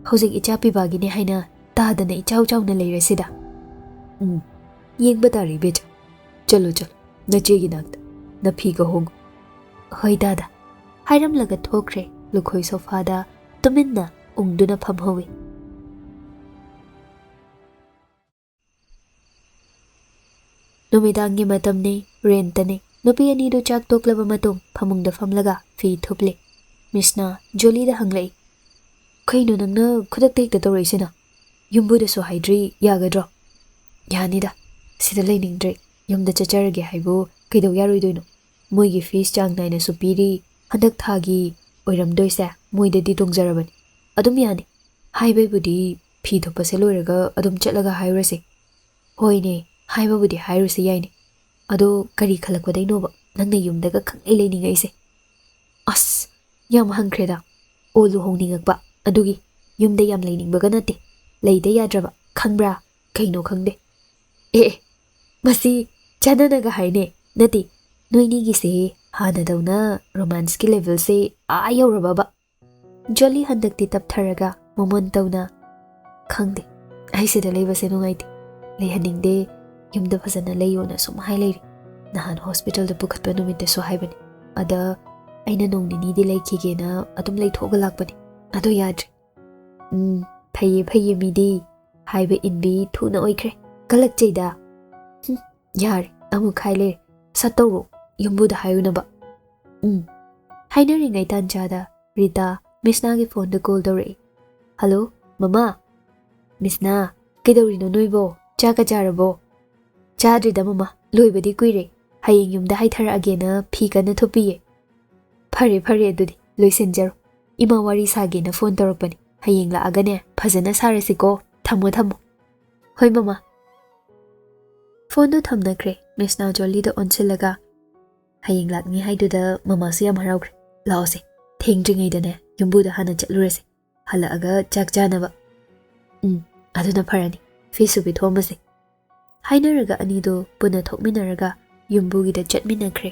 ꯍꯧꯖꯤꯛ ꯏꯆꯥ ꯄꯤꯕꯥꯒꯤꯅꯦ ꯍꯥꯏꯅ ꯇꯥꯗꯅ ꯏꯆꯥꯎ ꯆꯥꯎꯅ ꯂꯩꯔꯁꯤꯗ꯫ ꯎꯝ, ꯌꯦꯡꯕ ꯇꯥꯔꯦ, ꯏꯕꯦꯆꯥ꯫ ꯆꯠꯂꯣ, ꯆꯠꯂꯣ, ꯅꯆꯦꯒꯤ ꯅꯥꯛꯇ꯫ ꯅꯐꯤꯒ ꯍꯣꯡꯉꯨ꯫ ꯍꯣꯏ, ꯗꯥꯗꯥ꯫ ꯍꯥꯏꯔꯝꯂꯒ ꯊꯣꯛꯈ꯭ꯔꯦ꯫ ꯂꯨꯈꯣꯏ ꯁꯣꯐꯥꯗ ꯇꯨꯃꯤꯟꯅ ꯎꯪꯗꯨꯅ ꯐꯝꯍꯧꯏ꯫ ꯅꯨꯃꯤꯗꯥꯡꯒꯤ ꯃꯇꯝꯅꯤ, ꯔꯦꯟꯇꯅꯤ꯫ ꯅꯨꯄꯤ ꯑꯅꯤꯗꯨ ꯆꯥꯛ ꯇꯣꯛꯂꯕ ꯃꯇꯨꯡ ꯐꯃꯨꯡꯗ ꯐꯝꯂꯒ ꯐꯤ ꯊꯨꯞꯂꯤ꯫ ꯃꯤꯁꯅ ꯖꯣꯂꯤꯗ ꯍꯪꯂꯛꯏ, "ꯀꯩꯅꯣ ꯅꯪꯅ ꯈꯨꯗꯛꯇ ꯍꯦꯛꯇ ꯇꯧꯔꯛꯏꯁꯤꯅ? ꯌꯨꯝꯕꯨꯗꯁꯨ ꯍꯥꯏꯗ꯭ꯔꯤ, ꯌꯥꯒꯗ꯭ꯔꯣ?" "ꯌꯥꯅꯤꯗ, ꯁꯤꯗ ꯂꯩꯅꯤꯡꯗ꯭ꯔꯦ꯫ ꯌꯨꯝꯗ ꯆꯠꯆꯔꯒꯦ ꯍꯥꯏꯕꯨ ꯀꯩꯗꯧ ꯌꯥꯔꯣꯏꯗꯣꯏꯅꯣ? ꯃꯣꯏꯒꯤ ꯐꯤꯁ ꯆꯥꯡ ꯅꯥꯏꯅꯁꯨ ꯄꯤꯔꯤ꯫ ꯍꯟꯗꯛ ꯊꯥꯒꯤ ꯑꯣꯏꯔꯝꯗꯣꯏꯁꯦ ꯃꯣꯏꯗꯗꯤ ꯇꯣꯡꯖꯔꯕꯅꯤ꯫ ꯑꯗꯨꯝ ꯌꯥꯅꯤ꯫ ꯍꯥꯏꯕꯩꯕꯨꯗꯤ ꯐꯤ ꯊꯨꯞꯄꯁꯦ ꯂꯣꯏꯔꯒ ꯑꯗꯨꯝ ꯆꯠꯂꯒ ꯍꯥꯏꯔꯨꯔꯁꯦ꯫" "ꯍꯣꯏꯅꯦ, ꯍꯥꯏꯕꯕꯨꯗꯤ ꯍꯥꯏꯔꯨꯁꯦ ꯌꯥꯏꯅꯦ꯫ ꯑꯗꯣ ꯀꯔꯤ ꯈꯜꯂꯛꯄꯗꯩꯅꯣꯕ ꯅꯪꯅ ꯌꯨꯝꯗꯒ ꯈꯪꯂꯩ ꯂꯩꯅꯤꯡꯉꯛꯏꯁꯦ?" "ꯑꯁ, ꯌꯥꯝ ꯍꯪꯈ꯭ꯔꯦꯗ꯫ ꯑꯣ, ꯂꯨꯍꯣꯡꯅꯤꯡꯉꯛꯄ, ꯑꯗꯨꯒꯤ꯫ ꯌꯨꯝꯗ ꯌꯥꯝ ꯂꯩꯅꯤꯡꯕꯒ ꯅꯠꯇꯦ꯫ ꯂꯩꯗ ꯌꯥꯗ꯭ꯔꯕ, ꯈꯪꯕ꯭ꯔꯥ? ꯀꯩꯅꯣ ꯈꯪꯗꯦ꯫ ꯑꯦ, ꯑꯦ, ꯃꯁꯤ ꯆꯥꯟꯅꯅꯒ ꯍꯥꯏꯅꯦ꯫ ꯅꯠꯇꯦ, ꯅꯣꯏꯅꯤꯒꯤꯁꯦ ꯍꯥꯟꯅꯗꯧꯅ ꯔꯣꯃꯥꯟꯁꯀꯤ ꯂꯦꯚꯦꯜꯁꯦ ꯑꯥ ꯌꯧꯔꯕꯕ?" ꯖꯣꯂꯤ ꯍꯟꯗꯛꯇꯤ ꯇꯞꯊꯔꯒ ꯃꯃꯣꯟ ꯇꯧꯅ, "ꯈꯪꯗꯦ, ꯑꯩ ꯁꯤꯗ ꯂꯩꯕꯁꯦ ꯅꯨꯡꯉꯥꯏꯇꯦ꯫ ꯂꯩꯍꯟꯅꯤꯡꯗꯦ꯫ ꯌꯨꯝꯗ ꯐꯖꯅ ꯂꯩꯌꯣꯅ ꯁꯨꯝ ꯍꯥꯏ ꯂꯩꯔꯦ꯫ ꯅꯍꯥꯟ ꯍꯣꯁꯄꯤꯇꯥꯜꯗ ꯄꯨꯈꯠꯄ ꯅꯨꯃꯤꯠꯇꯁꯨ ꯍꯥꯏꯕꯅꯤ꯫ ꯑꯗ ꯑꯩꯅ ꯅꯣꯡ ꯅꯤꯅꯤꯗꯤ ꯂꯩꯈꯤꯒꯦꯅ ꯑꯗꯨꯝ ꯂꯩꯊꯣꯛꯑꯒ ꯂꯥꯛꯄꯅꯤ꯫ ꯑꯗꯣ ꯌꯥꯗ꯭ꯔꯦ꯫" "ꯎꯝ, ꯐꯩꯌꯦ, ꯐꯩꯌꯦ, ꯃꯤꯗꯤ꯫ ꯍꯥꯏꯕ ꯏꯟꯕꯤ ꯊꯨꯅ ꯑꯣꯏꯈ꯭ꯔꯦ꯫ ꯀꯜꯂꯛꯆꯩꯗ꯫" "ꯍꯨꯝ, ꯌꯥꯔꯦ, ꯑꯃꯨꯛ ꯍꯥꯏ ꯂꯩꯔꯦ꯫ ꯁꯠ ꯇꯧꯔꯣ, ꯌꯨꯝꯕꯨꯗ ꯍꯥꯏꯔꯨꯅꯕ꯫" "ꯎꯝ꯫" ꯍꯥꯏꯅꯔꯤꯉꯩ ꯇꯥꯟꯖꯥꯗ ꯔꯤꯇꯥ ꯃꯤꯁꯅꯥꯒꯤ ꯐꯣꯟꯗ ꯀꯣꯜ ꯇꯧꯔꯛꯏ꯫ "ꯍꯜꯂꯣ, ꯃꯃꯥ꯫" "ꯃꯤꯁꯅꯥ, ꯀꯩꯗꯧꯔꯤꯅꯣ ꯅꯣꯏꯕꯣ? ꯆꯥꯛꯀ ꯆꯥꯔꯕꯣ?" "ꯆꯥꯗ꯭ꯔꯤꯗ ꯃꯃꯥ, ꯂꯣꯏꯕꯗꯤ ꯀꯨꯏꯔꯦ꯫ ꯍꯌꯦꯡ ꯌꯨꯝꯗ ꯍꯥꯏꯊꯔꯛꯑꯒꯦꯅ ꯐꯤ ꯀꯟꯅ ꯊꯨꯞꯄꯤꯌꯦ꯫" "ꯐꯔꯦ, ꯐꯔꯦ, ꯑꯗꯨꯗꯤ ꯂꯣꯏꯁꯤꯟꯖꯔꯣ꯫ ꯏꯃꯥ ꯋꯥꯔꯤ ꯁꯥꯒꯦꯅ ꯐꯣꯟ ꯇꯧꯔꯛꯄꯅꯤ꯫ ꯍꯌꯦꯡ ꯂꯥꯛꯑꯒꯅꯦ ꯐꯖꯅ ꯁꯥꯔꯁꯤꯀꯣ꯫ ꯊꯝꯃꯣ, ꯊꯝꯃꯣ꯫" "ꯍꯣꯏ ꯃꯃꯥ꯫" ꯐꯣꯟꯗꯨ ꯊꯝꯅꯈ꯭ꯔꯦ꯫ ꯃꯤꯁꯅꯥ ꯖꯣꯂꯤꯗ ꯑꯣꯟꯁꯤꯜꯂꯒ, "ꯍꯌꯦꯡ ꯂꯥꯛꯅꯤ ꯍꯥꯏꯗꯨꯗ ꯃꯃꯥꯁꯨ ꯌꯥꯝ ꯍꯔꯥꯎꯈ꯭ꯔꯦ꯫ ꯂꯥꯛꯑꯣꯁꯦ, ꯊꯦꯡꯗ꯭ꯔꯤꯉꯩꯗꯅꯦ ꯌꯨꯝꯕꯨꯗ ꯍꯥꯟꯅ ꯆꯠꯂꯨꯔꯁꯦ꯫ ꯍꯜꯂꯛꯑꯒ ꯆꯥꯛ ꯆꯥꯅꯕ꯫" "ꯎꯝ, ꯑꯗꯨꯅ ꯐꯔꯅꯤ꯫ ꯐꯤꯁꯨ ꯄꯤꯊꯣꯛꯑꯝꯃꯁꯦ꯫" ꯍꯥꯏꯅꯔꯒ ꯑꯅꯤꯗꯣ ꯄꯨꯟꯅ ꯊꯣꯛꯃꯤꯟꯅꯔꯒ ꯌꯨꯝꯕꯨꯒꯤꯗ ꯆꯠꯃꯤꯟꯅꯈ꯭ꯔꯦ꯫